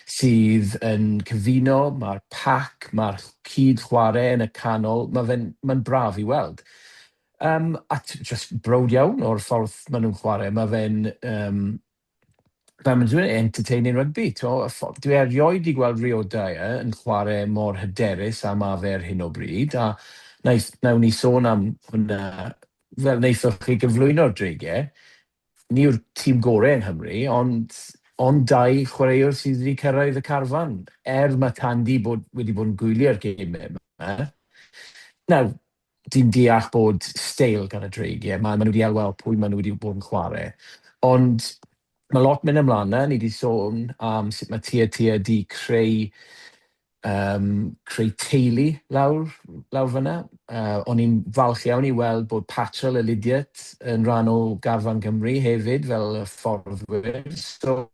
sydd yn cyfuno, mae'r pac, mae'r cyd-chwarae yn y canol, mae fe'n mae'n braf i weld. Um, a just browd iawn o'r ffordd maen nhw'n chwarae. Mae fe'n um, fel maen nhw'n entertaining rugby. Dwi erioed wedi gweld Rio Dyer yn chwarae mor hyderus a ma fe ar hyn o bryd, a wnaeth, nawn ni sôn am hwnna fel wnaethoch chi gyflwyno'r Dreigiau. Ni yw'r tîm gorau yng Nghymru, ond ond dau chwaraewr sydd wedi cyrraedd y carfan, er mae Tandy bod, wedi bod yn gwylio'r gemau yma. Nawr, dwi'n deall bod steil gan y Dreigiau, mae, maen nhw wedi elwa o pwy maen nhw wedi bod yn chwarae. Ond mae lot mynd ymlaen na, ni wedi sôn am sut mae Tia Tia di creu um, creu teulu lawr, lawr fyna. O'n i'n falch iawn i weld bod Patrol a Lydiate yn rhan o garfan Cymru hefyd fel y fforddwyr. So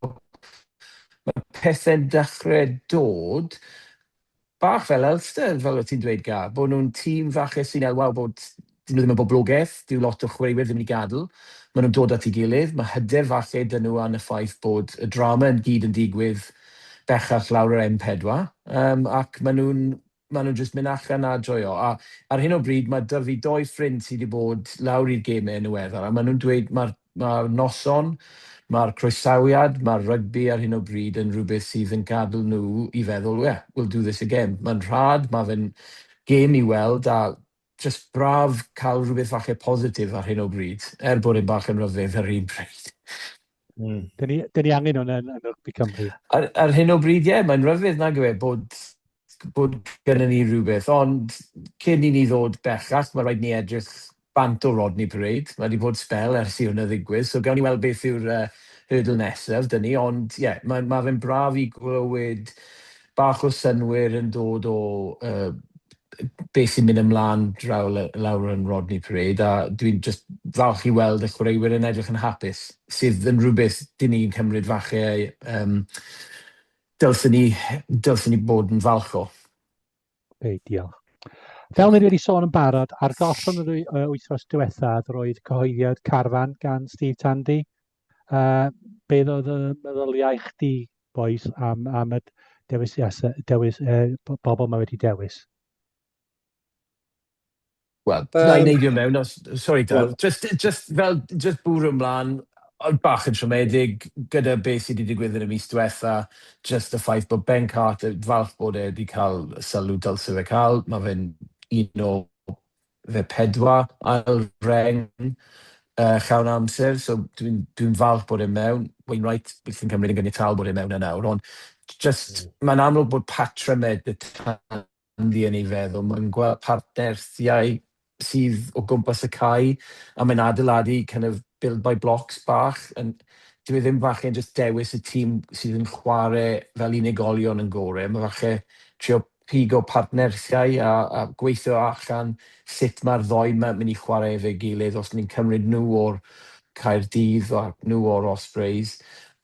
mae pethau'n dechrau dod bach fel Ulster, fel o ti'n dweud Gar, bod nhw'n tîm falle sy'n elwa o bod dyn nhw ddim yn boblogaidd, dyw lot o chwaraewyr ddim wedi gadael, maen nhw'n dod at ei gilydd, mae hyder falle 'da nhw yn y ffaith bod y drama yn gyd yn digwydd bellach lawr yr M4, um, ac maen nhw'n maen nhw'n just mynd allan a joio. A ar hyn o bryd mae 'da fi doi ffrind sydd wedi bod lawr i'r gemau yn ddiweddar, a maen nhw'n dweud mae'r mae'r noson, mae'r croesawiad, mae'r rygbi ar hyn o bryd yn rhywbeth sydd yn gadael nhw i feddwl, yeah, we'll do this again. Mae'n rhad, mae fe'n gêm i weld, a just braf cael rhywbeth falle positif ar hyn o bryd, er bod e'n bach yn rhyfedd ar un pryd. Dyn ni, dyn ni angen hwnna yn rygbi Cymru. Ar hyn o bryd, ie, yeah, mae'n rhyfedd nag yw e bod, bod gennym ni rhywbeth, ond cyn i ni ddod bellach, mae rhaid ni edrych bant o Rodney Parade. Mae wedi bod sbel ers i hwnna ddigwydd, so gawn ni weld beth yw'r hurdle nesaf 'da ni, ond ie, yeah, mae, ma fe'n braf i glywed bach o synwyr yn dod o beth sy'n mynd ymlaen draw lawr yn Rodney Parade, a dwi'n just falch i weld y chwaraewyr yn edrych yn hapus, sydd yn rhywbeth dyn ni'n cymryd falle dylswn ni bod yn falch o. Okay, diolch. Fel ni wedi sôn yn barod, ar goll yn yr wythnos diwethaf roedd cyhoeddiad carfan gan Steve Tandy. Beth oedd y meddyliau chdi, boys, am y dewis, dewis bobl mae wedi dewis? Wel, na i neidio mewn, os, sorry Daf, just, fel, just bwrw ymlaen, ond bach yn siomedig gyda beth sydd wedi digwydd yn y mis diwetha, just y ffaith bod Ben Carter, falch bod e wedi cael y sylw dylse fe cael, mae fe'n un o fe pedwar ail reng llawn amser, so dwi'n dwi falch bod e mewn. Wainwright, byth yn cymryd yn gyniataol bod e mewn yn nawr, ond just, mae'n amlwg bod patrymau 'da Tandy yn ei feddwl, mae'n gweld partneriaethau sydd o gwmpas y cae, a mae'n adeiladu kind of build by blocks bach. Yn, dyw e ddim falle yn just dewis y tîm sydd yn chwarae fel unigolion yn gorau, mae falle trio pigo partneriaethau a gweithio allan sut mae'r ddoi yma mynd i chwarae efo'i gilydd os ni'n cymryd nhw o'r Caerdydd a nhw o'r Ospreys.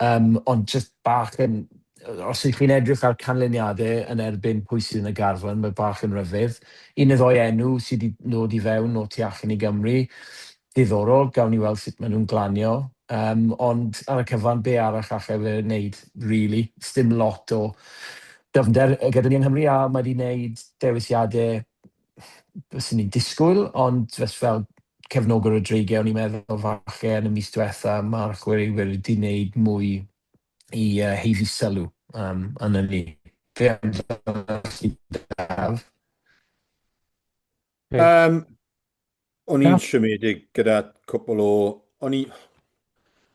Ond just bach yn, os ydych chi'n edrych ar canlyniadau yn erbyn pwy sydd yn y garfan, mae bach yn rhyfedd. Un neu ddoi enw sydd wedi nod i fewn o tu allan i Gymru. Diddorol, gawn ni weld sut maen nhw'n glanio. Ond ar y cyfan, be arall allai fe wneud, really? Sdim lot o dyfnder gyda ni yng Nghymru, a mae wedi wneud dewisiadau byswn ni'n disgwyl, ond just fel cefnogwr y Dreigiau, o'n i'n meddwl falle yn y mis diwetha, mae'r chwaraewyr wedi wneud mwy i haeddu sylw yn y ni. Be amdano chi, Daf? O'n i'n siomedig gyda cwpl o... O'n i...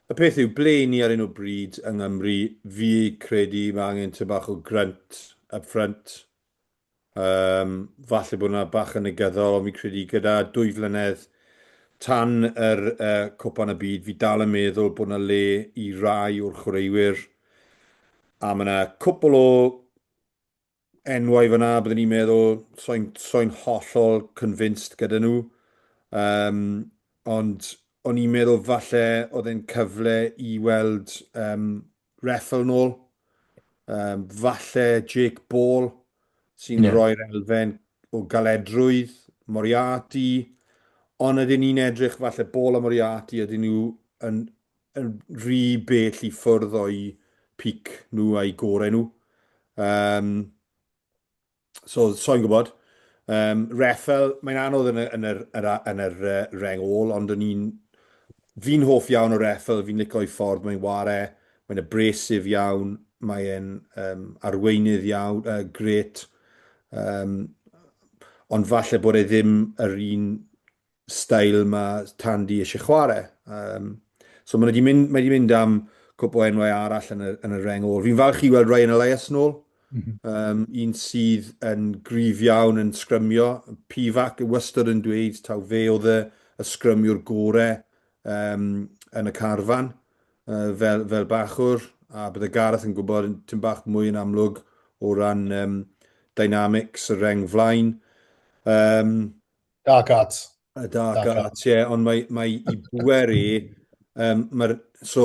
Y peth yw, ble ni ar un o bryd yng Nghymru, fi credu mae angen ty bach o grunt up front. Falle bod yna bach yn negyddol, ond fi'n credu gyda 2 flynedd tan yr Cwpan y Byd, fi dal yn meddwl bod yna le i rai o'r chwaraewyr. A mae yna cwpl o enwau fyna, byddwn ni'n meddwl, so'n so hollol convinced gyda nhw. Ond o'n i'n meddwl falle oedd e'n cyfle i weld Reffel nôl. Falle Jake Ball sy'n rhoi'r elfen o galedrwydd, Moriarty. Ond ydyn ni'n edrych falle Ball a Moriarty, ydyn nhw yn rhy bell i ffwrdd o'i peak nhw a'i gorau nhw? So, so'n gwybod. Reffel, mae'n anodd yn yr reng ôl, ond o'n i'n... Fi'n hoff iawn o Reffel, fi'n licio ei ffordd mae'n ware, mae'n abrasive iawn, mae'n arweinydd iawn, gret. Ond falle bod e ddim yr un steil mae Tandy eisiau chwarae. So mae wedi mynd am cwpl o enwau arall yn y reng ôl. Fi'n falch i weld Ryan Elias nôl. Un sydd yn gryf iawn yn sgrymio. Pivac wastad yn dweud taw fe oedd y sgrymiwr gore yn y carfan fel bachwr. A bydde Gareth yn gwybod yn tyn bach mwy yn amlwg o ran dynamics y reng flaen. Dark Arts. Y Dark Arts, ie, yeah, ond mae i bwer e, so,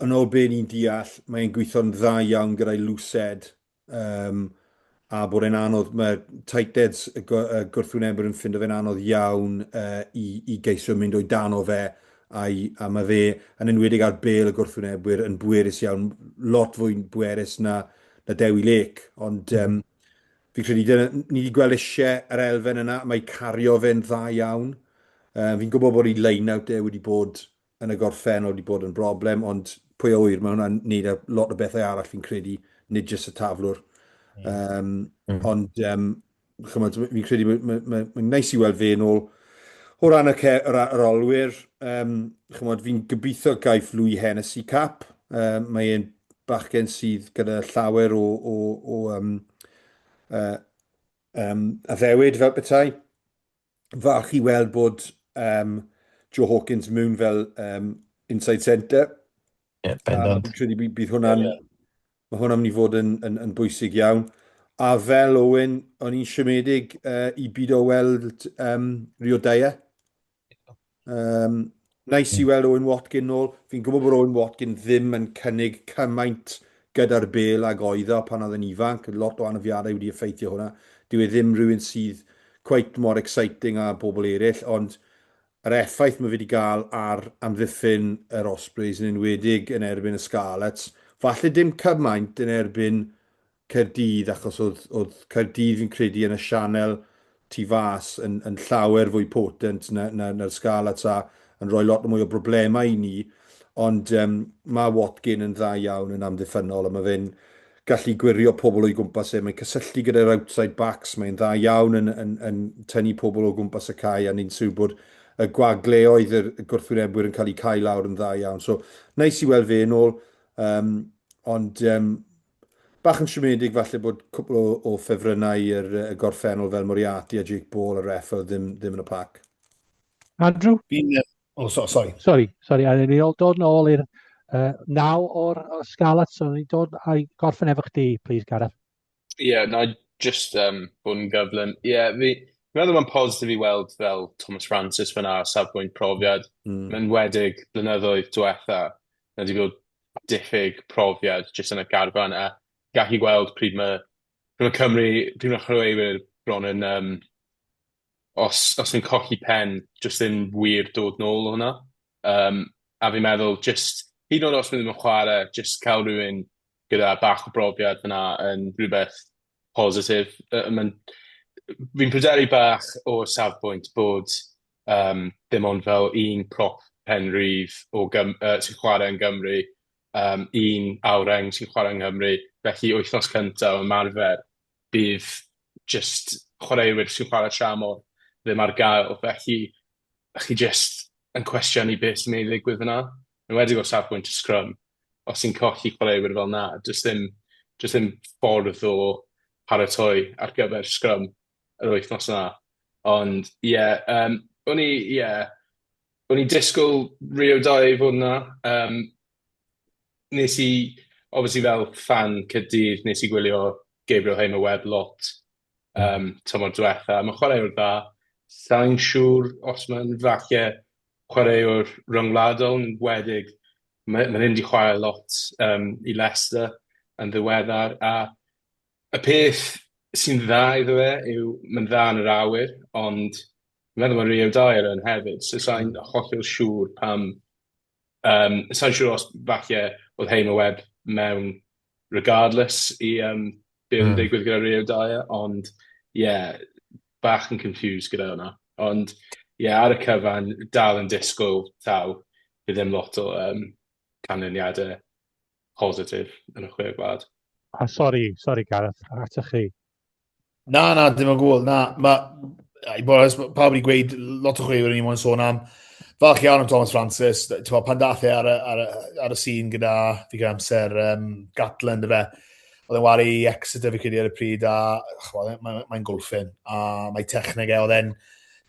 yn ôl be ni'n deall, mae'n gweithio'n dda iawn gyda'i loosehead, a bod e'n anodd, mae tightheads y gwrthwynebwyr yn ffindo fe'n anodd iawn i geisio mynd o'i dan o fe, a mae fe, yn enwedig ar bêl y gwrthwynebwyr, yn bwerus iawn, lot fwy bwerus na Dewi Lake, ond fi'n credu dyna, ni wedi gweld eisiau yr elfen yna, mae cario fe'n dda iawn. Fi'n gwybod bod ei line-out e wedi bod yn y gorffennol wedi bod yn broblem, ond pwy a ŵyr, mae hwnna'n neud â lot o bethau arall fi'n credu, nid jyst y taflwr. Ond chymod, fi'n credu mae'n ma, ma, ma neis i weld fe yn ôl. O ran y, ce, yr, yr olwyr, um, chymod, fi'n gobeithio gaiff Louis Hennessy cap. Um, mae e'n bachgen sydd gyda llawer o, o, o um, uh, um, addewid fel petai. Falch i weld bod um, Joe Hawkins mewn fel um, inside centre. Ie, yeah, bendant. Fi'n credu bydd hwnna'n yeah. Mae hwnna'n mynd i fod yn, yn, yn bwysig iawn. A fel Owen, o'n i'n siomedig uh, i byd o weld um, Rio Dyer. Um, nice i weld Owen Watkin nôl. Fi'n gwybod bod Owen Watkin ddim yn cynnig cymaint gyda'r bel ag oedd o pan oedd yn ifanc. Lot o anafiadau wedi effeithio hwnna. Dyw e ddim rhywun sydd quite mor exciting â bobl eraill, ond yr effaith mae fe wedi gael ar amddiffyn yr Ospreys yn enwedig yn erbyn y Scarlets. Falle dim cymaint yn erbyn Caerdydd achos oedd, oedd Caerdydd fi'n credu yn y sianel tu fas yn, yn llawer fwy potent na, na, na'r Scarlets a yn rhoi lot mwy o broblemau i ni. Ond um, mae Watkin yn dda iawn yn amddiffynnol a mae fe'n gallu gwirio pobl o'i gwmpas e. Mae'n cysylltu gyda'r outside backs, mae'n dda iawn yn, yn, yn tynnu pobl o gwmpas y cae a ni'n siŵr bod y gwagleoedd yr gwrthwynebwyr yn cael eu cael lawr yn dda iawn. So, neis i weld fe yn ôl, um, ond um, Bach yn siomedig falle bod cwpl o, o ffefrynnau i'r y gorffennol fel Moriarty a Jake Ball a Reffel ddim, ddim yn y pac. Andrew? Fi'n... Oh, so, sorry. Sorry, sorry. A ni dod nôl i'r uh, naw o'r, o'r Scarlets, so ni'n dod a'i gorffen efo chdi, please, Gareth. Ie, yeah, na just um, bod yn gyflym. Ie, yeah, fi, fi'n meddwl mae'n positif i weld fel Thomas Francis fyna o safbwynt profiad. Mm. Mae'n wedig blynyddoedd diwetha, na di bod diffyg profiad jyst yn y garfan a gallu gweld pryd mae, pryd mae Cymru, pryd mae chwaraewyr bron yn, um, os, os nhw'n colli pen, jyst ddim wir dod nôl o hwnna. Um, a fi'n meddwl, jyst, hyd yn oed os maen nhw ddim yn chwarae, jyst cael rhywun gyda bach o brofiad fyna yn rhywbeth positif. Uh, fi'n pryderu bach o safbwynt bod um, dim ond fel un prop pen rhydd o Gym uh, sy'n chwarae yn Gymru, um, un awreng sy'n chwarae yng Nghymru, felly wythnos cyntaf o ymarfer bydd just chwaraewyr sy'n chwarae tramor ddim ar gael, felly chi just yn cwestiynu beth sy'n mynd i ddigwydd fyna. Yn enwedig o safbwynt y scrum, os ti'n colli chwaraewyr fel 'na, does ddim, does ddim ffordd o paratoi ar gyfer scrum yr wythnos 'na. Ond ie, yeah, um, o'n i, ie, yeah, o'n i'n disgwyl Rio Dyer i fod yna. Um, nes i, obviously fel fan Caerdydd, nes i gwylio Gabriel Hamer-Webb lot um, tymor diwetha. Mae'n chwaraewr dda. Sa'n siŵr os mae'n falle chwaraewr rhyngwladol, yn wedig mae, mae ddim wedi chwarae lot um, i Leicester yn ddiweddar, a y peth sy'n dda iddo fe yw mae'n dda yn yr awyr, ond fi'n meddwl mae Rio Dyer yn hefyd, so sa'n hollol siŵr pam... Um, sa'n siŵr os falle oedd Hamer Webb mewn regardless i um, be oedd yn digwydd gyda Rio Dyer, ond ie, yeah, bach yn confused gyda hwnna. Ond ie, yeah, ar y cyfan, dal yn disgwyl taw, bydd ddim lot o um, canlyniadau positif yn y chwe gwlad. A sori, sori Gareth, atoch chi. Na, na, dim o gwbl. Na, ma, i bod onest, pawb wedi gweud lot o chwaraewyr ni moyn sôn am. Falch iawn am Thomas Francis. Ti'n pan dath e ar y, ar y, ar y sîn gyda, fi gyda amser, um, Gatland, y fe. Oedd e'n wario i Exeter fi credu ar y pryd, a mae'n mae, mae golffin, a mae techneg e, oedd e'n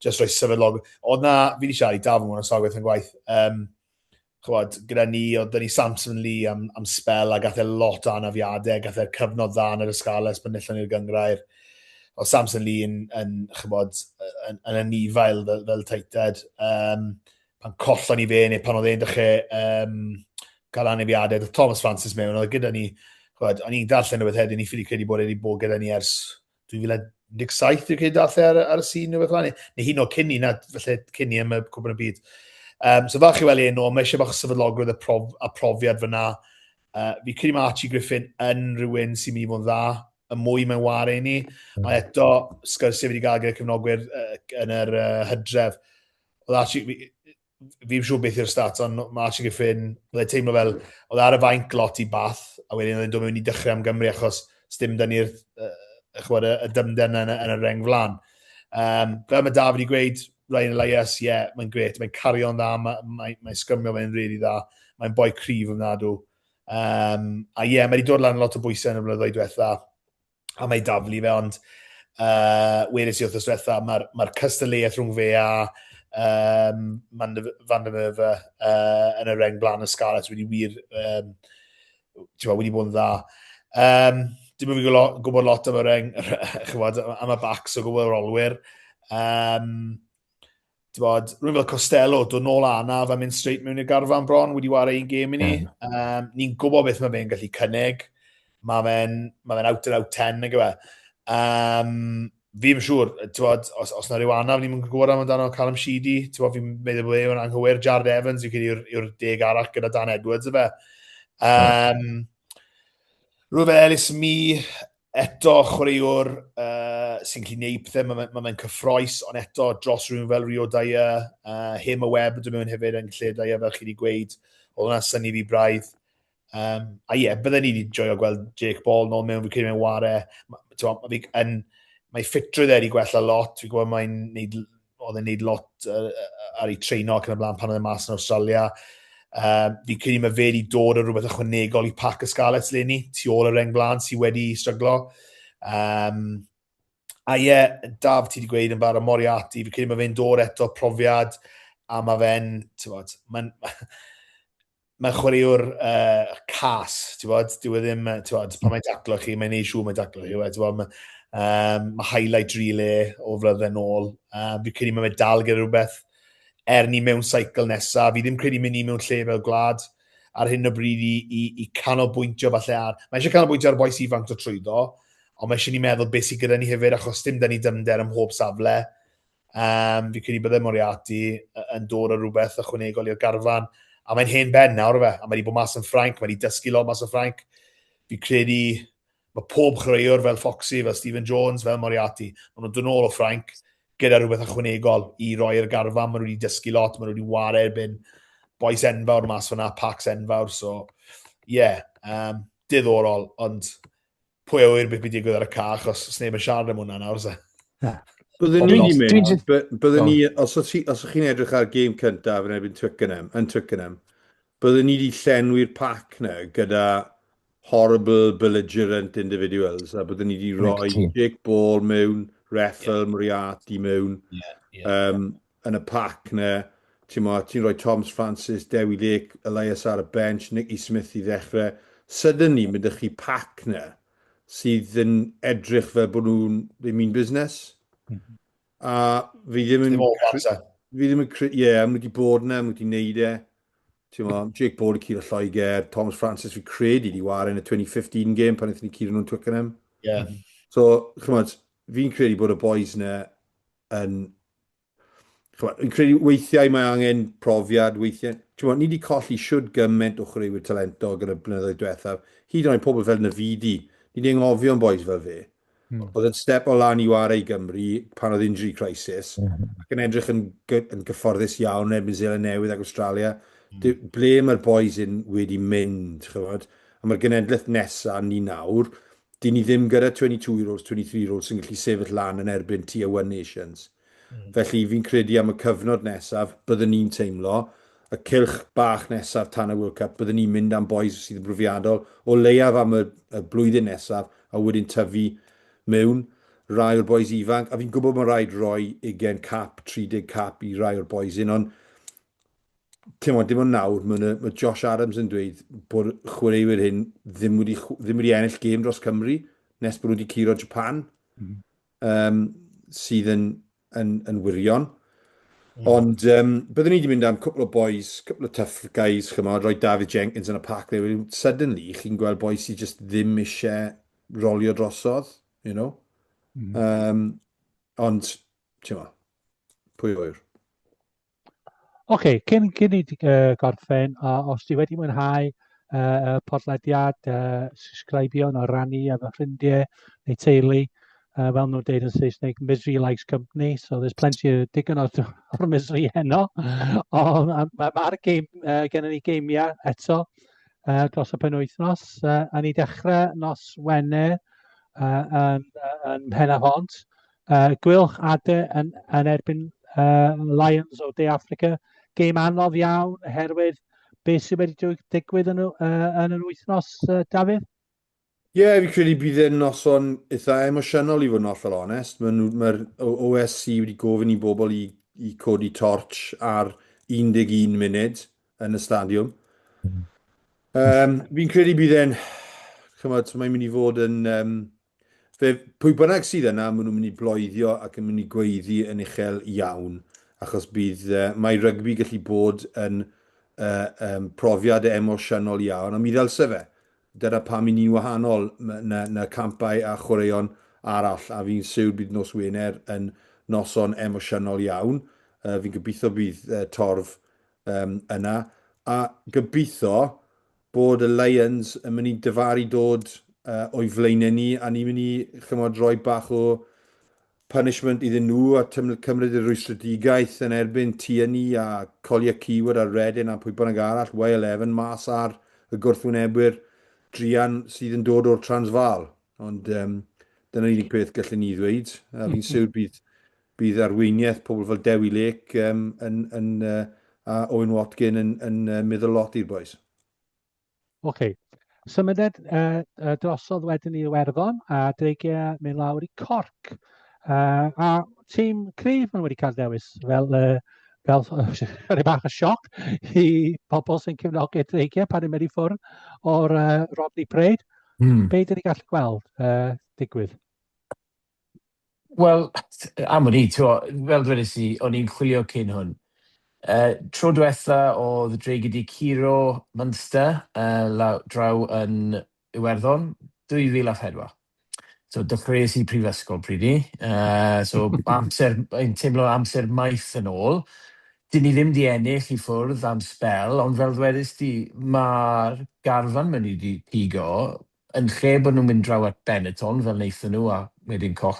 just rhoi sefydlog. Oedd na, fi wedi siarad i Daf am hwn yn sawl yn gwaith, um, ch'mod, gyda ni, oedd 'da ni Samson Lee am, am spel a gath e lot o anafiadau, gath e'r cyfnod dda yn yr Ysgales pan nillon ni'r gyngrair. Oedd Samson Lee yn, yn, ch'mod, yn, yn anifail fel, fel tighthead. Um, pan collon ni fe, neu pan oedd e'n dechrau um, cael anafiadau, doedd Thomas Francis mewn, oedd gyda ni, ch'mod, o'n i'n darllen rhywbeth heddiw, ni ffili credu bod e wedi bod gyda ni ers 2017 dwi'n credu dath e ar, ar y sîn neu beth fel neu hyn o cyn i, na, felly cyn i am y Cwpan y Byd. Um, so falch i weld enw, mae eisiau bach o sefydlogrwydd a, prof, a profiad fyna. Uh, fi credu mae Archie Griffin yn rhywun sy'n mynd i fod yn dda, y mwy mae'n ware i ni. Mm. Ond eto, sgyrsiau fi wedi gael gyda cefnogwyr uh, yn yr uh, hydref. Oedd Archie, fi, fi'n siŵr beth yw'r stats, ond mae Archie Griffin, oedd e'n teimlo fel, oedd ar y fainc lot i Bath, a wedyn oedd e'n dod mewn i dechrau am Gymru achos sdim da ni'r uh, chwbod, y, y dymder yna yn, y, yn y reng flan. Um, fel mae David wedi gweud, Ryan Elias, ie, yeah, mae'n gret, mae'n cario'n dda, mae'n mae, mae sgrymio fe'n rili really dda, mae'n boi cryf ofnadw. Um, a ie, yeah, mae wedi dod lan lot o bwysau yn y blynyddoedd diwetha, a mae daflu fe, ond uh, wedes i wrthnos diwetha, mae'r mae cystadleuaeth rhwng fe a um, Van der Merwe uh, yn y reng blaen y Scarlets wedi wir, um, wedi bod yn dda. Um, dim yn fi'n gwybod lot am y reng, chymod, am y backs o gwybod yr olwyr. Um, T'bod, rhywun fel Costello, dod nôl anaf a mynd straight mewn i'r garfan bron, wedi wario un gêm i ni. Um, ni'n gwybod beth mae fe'n gallu cynnig. Mae fe'n ma fe out and out 10, nag yw e. Um, fi ddim siŵr, t'bod, os, os na rhyw anaf ni'n gwybod amdano Callum Sheedy, t'bod, fi'n meddwl bod e'n anghywir, Jared Evans yw yw'r yw deg arall gyda Dan Edwards, y fe. Um, rhywun fel Ellis Mee, Eto, chwaraewr uh, sy'n gallu gwneud pethau, mae'n ma, ma cyffroes, ond eto dros rhywun fel Rio Dyer, uh, Hema Webb dwi'n mewn hefyd yn lle Dyer, fel chi wedi gweud, oedd hwnna'n syni fi braidd. Um, a ie, yeah, bydden ni wedi joio gweld Jake Ball nôl mewn, fi'n credu mewn ware. Ma, ma, fi yn, mae ffitrwydd e wedi gwella lot, fi'n gwybod mae'n neud oedd e'n neud lot uh, ar ei treino ac yn y blaen pan oedd e mas yn Australia. Um, fi credu mae fe wedi dod o rhywbeth ychwanegol i pac y Scarlets leni, tu ôl y reng blaen sydd wedi stryglo. Um, a ie, yeah, Daf, ti wedi gweud yn barod, Moriarty, fi credu mae fe'n dod eto profiad, a mae fe'n, ti'n bod, mae'n mae'n chwaraewr uh, cas, ti'n bod, dyw e ddim, ti'n bod, pan mae'n taclo chi, mae'n neud siŵr mae'n taclo chi, ti'n bod, mae, um, mae highlight reel e o flynedd nôl, um, fi credu mae fe dal gyda rhywbeth er ni mewn cycle nesaf, fi ddim credu mynd ni mewn lle fel gwlad ar hyn o bryd i, i, i canolbwyntio falle ar, mae eisiau canolbwyntio ar bois ifanc dod trwyddo, ond mae eisiau ni meddwl beth sydd gyda ni hefyd, achos dim da ni dyfnder ym mhob safle. Um, fi credu bydde Moriarty yn dod o rhywbeth ychwanegol i'r garfan. A mae'n hen ben nawr fe, a mae wedi bod mas yn Ffrainc, mae wedi dysgu lot mas yn Ffrainc. Fi credu mae pob chwaraewr fel Foxy, fel Stephen Jones, fel Moriarty, maen nhw'n dod nôl o Ffrainc gyda rhywbeth ychwanegol i roi i'r garfan. Maen nhw wedi dysgu lot, maen nhw wedi ware erbyn boys enfawr mas fyna, packs enfawr, so ie, yeah, um, diddorol, ond pwy a ŵyr beth bydd digwydd ar y ca, achos sneb yn siarad am hwnna nawr, se. Byddwn ni wedi mynd, byddwn ni, os os chi'n edrych ar gêm cyntaf yn erbyn Twickenham, yn Twickenham, byddwn ni wedi llenwi'r pac na gyda horrible, belligerent individuals, a byddwn ni wedi rhoi Jake Ball mewn, Reffel, yeah. Moriarty mewn, yeah, yeah. Um, yn y pac na, ti'n mo, ti'n rhoi Toms Francis, Dewi Lake, Elias ar y bench, Nicky Smith i ddechrau. Suddenly, mae ydych chi pac na sydd yn edrych fel bod nhw'n they mean business. Mm -hmm. A fi ddim yn... Fi ddim yn... Ie, yeah, maen nhw wedi bod yna, maen nhw wedi neud e. Ti'n mo, Jake Ball i curo Lloegr, Thomas Francis fi credu di ware yn y 2015 game pan wnaethon ni curo nhw'n Twickenham. Yeah. So, chymod, fi'n credu bod y boys yna yn Ch'mod, fi'n credu weithiau mae angen profiad, weithiau... Ch'mod, ni wedi colli shwd gymaint o chwaraewyr talentog yn y blynyddoedd diwethaf, hyd yn oed pobl fel Navidi. Ni wedi anghofio am bois fel fe. Mm. Oedd yn step o lan i ware i Gymru pan oedd injury crisis, mm. ac yn edrych yn, yn gyfforddus iawn yn erbyn Zeland Newydd ac Australia. Mm. Ble mae'r boys yn wedi mynd, chymod? A mae'r genedlaeth nesaf ni nawr, dyn ni ddim gyda 22-year-olds, 23-year-olds sy'n gallu sefyll lan yn erbyn Tier 1 nations. Mm. Felly fi'n credu am y cyfnod nesaf, byddwn ni'n teimlo, y cylch bach nesaf tan y World Cup, byddwn ni'n mynd am boys sydd yn brofiadol, o leiaf am y, y blwyddyn nesaf, a wedyn tyfu mewn rai o'r boys ifanc. A fi'n gwybod mae'n rhaid rhoi 20 cap, 30 cap i rai o'r boys hyn, ond ti'n dim ond nawr, mae, mae Josh Adams yn dweud bod chwaraewyr hyn ddim wedi, ddim wedi ennill gêm dros Cymru nes bod nhw wedi curo Japan. Mm. Um, sydd yn, yn, yn wirion. Mm. Ond um, byddwn ni wedi mynd am cwpl o boys, cwpl o tough guys, chymod, rhoi David Jenkins yn y pack there. Suddenly, chi'n gweld boys sydd just ddim eisiau rolio drosodd, you know. Mm. Um, ond, ti'n mo, pwy ŵyr. Oce, okay, cyn, cyn i uh, gorffen, uh, os ti wedi mwynhau uh, y podlediad, uh, subscribio neu rannu efo ffrindiau neu teulu, uh, fel nhw'n deud yn Saesneg, misery likes company, so there's plenty o digon o'r, or misery heno. Ond mae'r ma game, uh, gennym ni geimiau eto uh, dros y penwythnos, uh, a ni dechrau nos Wener. uh, yn, yn Mhen-y-bont. Uh, Gweilch Ade yn, yn erbyn uh, Lions o De Affrica. Gêm anodd iawn oherwydd beth sydd wedi digwydd yn, uh, yn yr wythnos, uh, Dafydd? Ie, yeah, fi credu bydd e'n noson eitha emosiynol i fod yn hollol onest. Mae'r ma OSC wedi gofyn i bobl i, i codi torch ar 11 munud yn y stadiwm. Um, fi'n credu bydd e'n... Chymod, mae'n mynd i fod yn... Um, fe, pwy bynnag sydd yna, maen nhw'n mynd i bloeddio ac yn mynd i gweiddi yn uchel iawn, achos bydd... Uh, mae rygbi gallu bod yn uh, um, profiad emosiynol iawn, a mi ddylse fe. Dyna pam i ni'n wahanol na, na campau a chwaraeon arall, a fi'n siwr bydd nos Wener yn noson emosiynol iawn. Uh, fi'n gobeithio bydd uh, torf um, yna, a gobeithio bod y Lions yn mynd i dyfaru dod uh, o'i flaenau ni, a ni'n mynd i, chymod, rhoi bach o punishment iddyn nhw a cymryd y rwystredigaeth yn erbyn Tierney a Collier Keyword a Reddin a pwy bynnag arall, Y11 mas ar y gwrthwynebwyr druan sydd yn dod o'r Transvaal. Ond um, dyna'r unig peth gallen ni ddweud. A fi'n siwr bydd, bydd arweiniaeth pobl fel Dewi Lake um, yn, yn, uh, a Owen Watkin yn, yn uh, meddwl lot i'r boys. Oce. Symuded uh, uh, drosodd wedyn i Iwerddon a dreigiau mynd lawr i Cork. Uh, a tîm cryf maen nhw wedi cael dewis fel, uh, fel rhai bach o sioc i pobl sy'n cefnogi'r dreigiau pan yn mynd i ffwrdd o'r uh, Rodney Parade. Be dyn ni gallu gweld uh, digwydd? Wel, am wn i, t'mo', fel dwedes i, o'n i'n chwilio cyn hwn. Uh, tro diwetha oedd Dreigiau 'di curo Munster uh, law, draw yn Iwerddon, 2004. So dechreuais i prifysgol pryd ni. Uh, so amser, yn teimlo amser maith yn ôl. Dyn ni ddim di ennill i ffwrdd am sbel, ond fel ddwedais di, mae'r garfan maen nhw wedi pigo yn lle bod nhw'n mynd draw at Benetton fel wnaethon nhw a wedyn coll,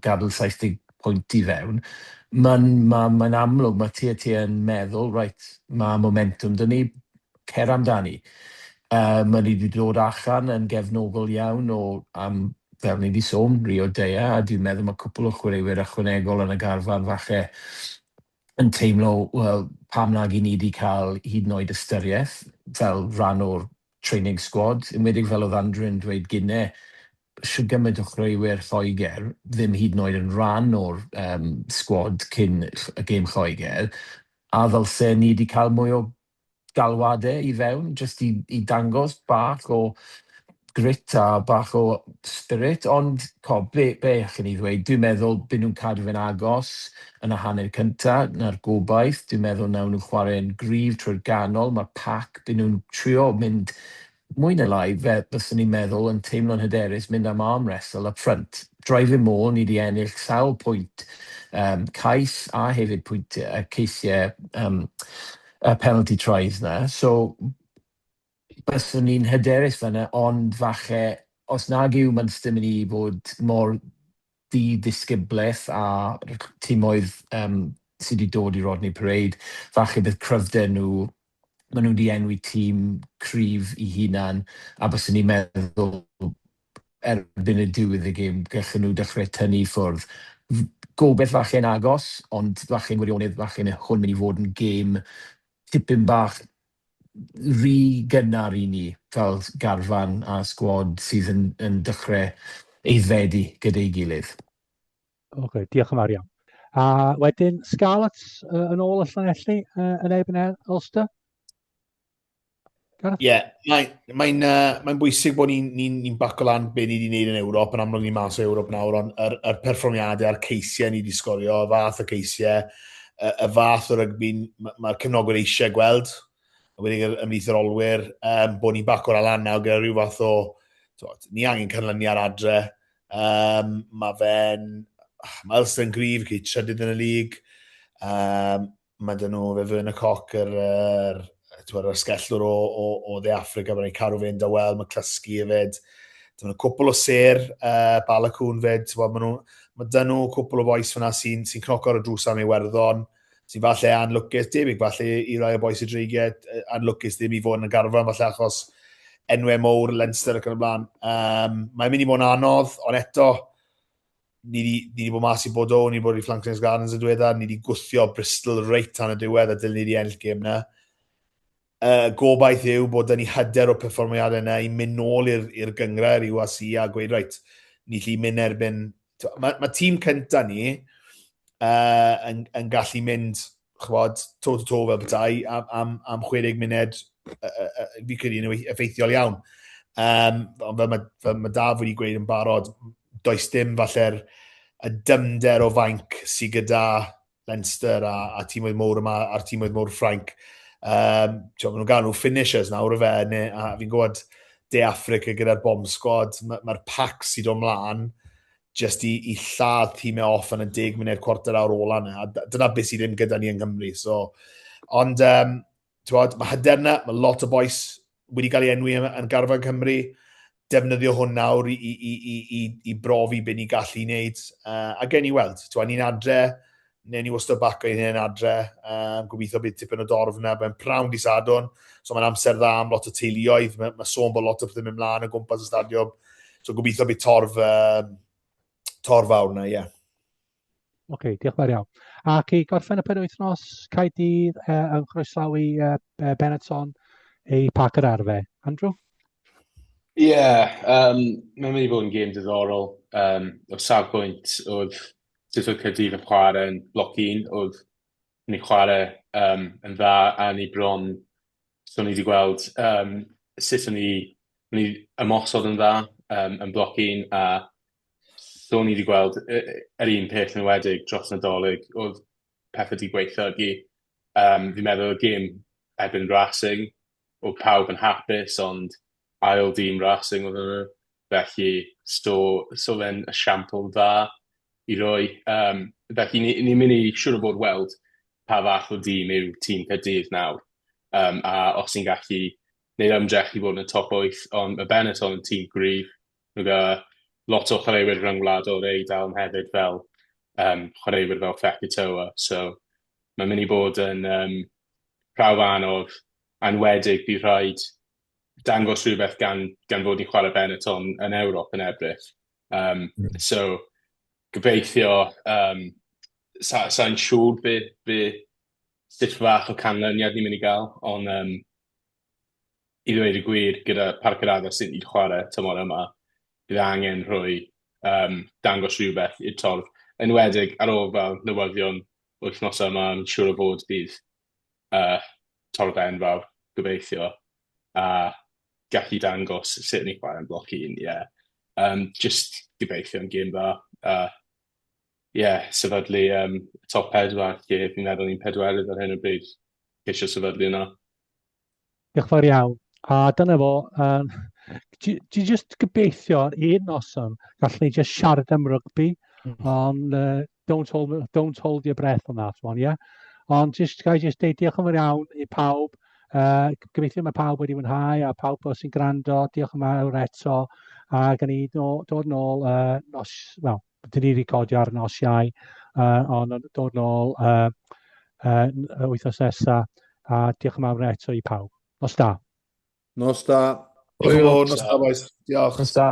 gadael 70 pwynt i fewn, mae'n ma, ma amlwg, mae TAT yn meddwl, reit, mae momentum 'da ni, cer amdani. Mae ni wedi dod allan yn gefnogol iawn o, am, fel ni wedi sôn, Rio Dea, a dwi'n meddwl mae cwpl o chwaraewyr ychwanegol yn y garfan falle yn teimlo, wel, pam nag i ni wedi cael hyd yn oed ystyriaeth fel rhan o'r training squad, enwedig fel oedd Andrew yn dweud gynne, shwd gymaint o chwaraewyr Lloegr ddim hyd yn oed yn rhan o'r um, squad cyn y gêm Lloegr, a ddylse ni wedi cael mwy o galwadau i fewn, jyst i, i dangos bach o grit a bach o spirit, ond co, be, be allwn ni ddweud? Dwi'n meddwl byd nhw'n cadw fe'n agos yn y hanner cynta, na'r gobaith. Dwi'n meddwl nawn nhw chwarae'n gryf trwy'r ganol. Mae'r pac, byd nhw'n trio mynd mwy na lai, fe byswn ni'n meddwl, yn teimlo'n hyderus mynd am arm wrestle up front. Driving maul, ni wedi ennill sawl pwynt cais a hefyd pwynt uh, ceisiau uh, penalty tries na. So, byswn ni'n hyderus fyna, ond falle, os nag yw Munster mynd i fod mor ddi-ddisgyblaeth a timoedd um, sydd wedi dod i Rodney Parade, falle bydd cryfder nhw, maen nhw wedi enwi tîm cryf i hunan, a byswn ni'n meddwl erbyn y diwedd y gêm, gallen nhw dechrau tynnu i ffwrdd. Gobeith falle'n agos, ond falle'n gwirionedd, falle hwn mynd i fod yn gêm tipyn bach rhy gynnar i ni fel garfan a sgwad sydd yn, yn dechrau aeddfedu gyda'i gilydd. Oce, okay, diolch yn fawr iawn. A wedyn Scarlets uh, yn ôl y Llanelli uh, yn erbyn Ulster? Ie, yeah, mae'n mae uh, mae bwysig bod ni'n ni, ni, ni baco lan be ni wedi gwneud yn Ewrop, yn amlwg ni mas o Ewrop nawr, ond yr, yr perfformiadau a'r ceisiau ni wedi sgorio, y fath o ceisiau, y, y fath o rygbi mae'r ma cefnogwyr eisiau gweld, wedi ymhlith yr olwyr, um, bod ni'n baco'r lan nawr gyda rhyw fath o, twod, ni angen canlyniad adre, um, mae fe'n, mae Ulster yn gryf, gyd trydydd yn y lig, um, mae dyn nhw, fe Werner Cock, yr, yr, yr asgellwr o, o, o Dde Affrica, mae'n ei cadw fe'n dawel, mae Clysgu hefyd. Dyn nhw cwpl o ser, uh, Balacwn fyd, mae nhw, mae dyn nhw cwpl o bois fyna sy'n sy cnoco ar y drws am Iwerddon, sy'n falle anlwcus, debyg falle i rai o bois y dreigiau, anlwcus ddim i fod yn y garfan falle achos enwau mowr, Leinster ac yn y blaen. Um, mae'n mynd i bod yn anodd, ond eto, ni wedi ni di bod mas i Bordeaux, ni wedi bod i Flanklands Gardens yn diweddar, ni wedi gwthio Bristol reit tan y diwedd a dylen ni wedi ennill gêm na. Uh, gobaith yw bod da ni hyder o perfformiadau yna i mynd nôl i'r gyngrair i UAC a gweud, reit, ni lli mynd erbyn... Mae ma tîm cynta ni uh, yn, yn gallu mynd chwbod, to to to fel petai, am, am, am 60 munud, uh, uh, fi credu yn effeithiol iawn. Um, ond fel mae, fel mae Daf wedi gweud yn barod, does dim falle'r y dymder o fainc sydd gyda Leinster a, a tîmoedd mowr yma a'r tîmoedd mowr Ffrainc. Um, maen nhw'n gael nhw finishers nawr y fe, neu, a fi'n gwybod De Africa gyda'r bomb squad, mae'r ma pack sydd o mlaen, jyst i, i lladd tîmau off yn y 10 munud cwarter awr ola yna. A dyna beth sydd ddim gyda ni yng Nghymru. So, ond, um, bod, mae hyder yna, mae lot o bois wedi cael ei enwi yn, yn garfan Cymru. Defnyddio hwn nawr i, i, i, i, i, i brofi beth ni'n gallu wneud. Uh, a gen i weld, ti'n ni'n adre, neu ni wastad bac o'i hyn adre. Um, gobeithio bydd tipyn o dorf yna, mae'n prawn di Sadwrn, so mae'n amser dda am lot o teuluoedd, mae, mae sôn bod lot o pethau'n mynd mlaen o gwmpas y stadiwm. So gobeithio bydd torf, um, torf fawr yna, ie. Yeah. Oce, okay, diolch yn fawr iawn. Ac i gorffen y penwythnos, Caerdydd eh, yn croesawu eh, Benetton i Parc yr Arfe. Andrew? Ie, yeah, um, mae'n mynd i fod yn gêm diddorol. Um, o safbwynt oedd sut oedd Caerdydd yn chwarae yn bloc un, oedd ni'n chwarae um, yn dda a ni bron, so ni wedi gweld um, sut o'n ni, ni ymosod yn dda um, yn bloc un a so ni wedi gweld yr un peth yn wedig dros Nadolig, oedd pethau wedi gweithio i. Um, fi'n meddwl y gêm erbyn Racing, oedd pawb yn hapus, ond ail dîm Racing oedd nhw. Felly, so, so fe'n esiampl dda i roi. Um, felly, ni'n ni mynd i siŵr o fod weld pa fath o dîm yw tîm Caerdydd nawr. Um, a os ni'n gallu gwneud ymdrech i fod yn y top 8, ond mae Benetton yn tîm gryf. Nhw'n gael lot o chwaraewyr rhyngwladol o'r Eidal hefyd fel um, chwaraewyr fel Fekitoa. So mae'n mynd i bod yn um, prawf anodd, anwedig bydd rhaid dangos rhywbeth gan, gan fod ni'n chwarae Benetton yn Ewrop yn Ebrill. Um, mm. So, gobeithio, um, sa, sa'n siŵr be, be, sut fath o canlyniad ni'n mynd i gael, ond um, i ddweud y gwir, gyda Parc yr Adar sy'n ni'n chwarae tymor yma, bydd angen rhoi um, dangos rhywbeth i'r torf. Enwedig ar ôl fel newyddion wythnos yma, yn siŵr o fod bydd uh, torf enfawr, gobeithio, a gallu dangos sut ni'n chwarae'n bloc un, ie. Yeah. Um, just gobeithio yn gêm dda. Uh, yeah, sefydlu um, top pedwar, lle fi'n meddwl ni'n pedwerydd ar hyn o bryd. Ceisio sefydlu yna. Diolch fawr iawn. A dyna fo, um, ti just gobeithio ar un noson gallwn ni just siarad am rygbi, mm. ond uh, don't, hold, don't hold your breath on that one, yeah? Ond just, ga i just deud diolch yn fawr iawn i pawb. Uh, gobeithio mae pawb wedi mwynhau a pawb sy'n gwrando, diolch yn fawr eto. A gan ni dod nôl uh, nos, wel, dyn ni recordio ar nos Iau, uh, ond dod nôl uh, uh, wythnos nesaf. A diolch yn fawr eto i pawb. Nos da. Nos da. Diolch yn fawr, nos da boys. Diolch. Nos da.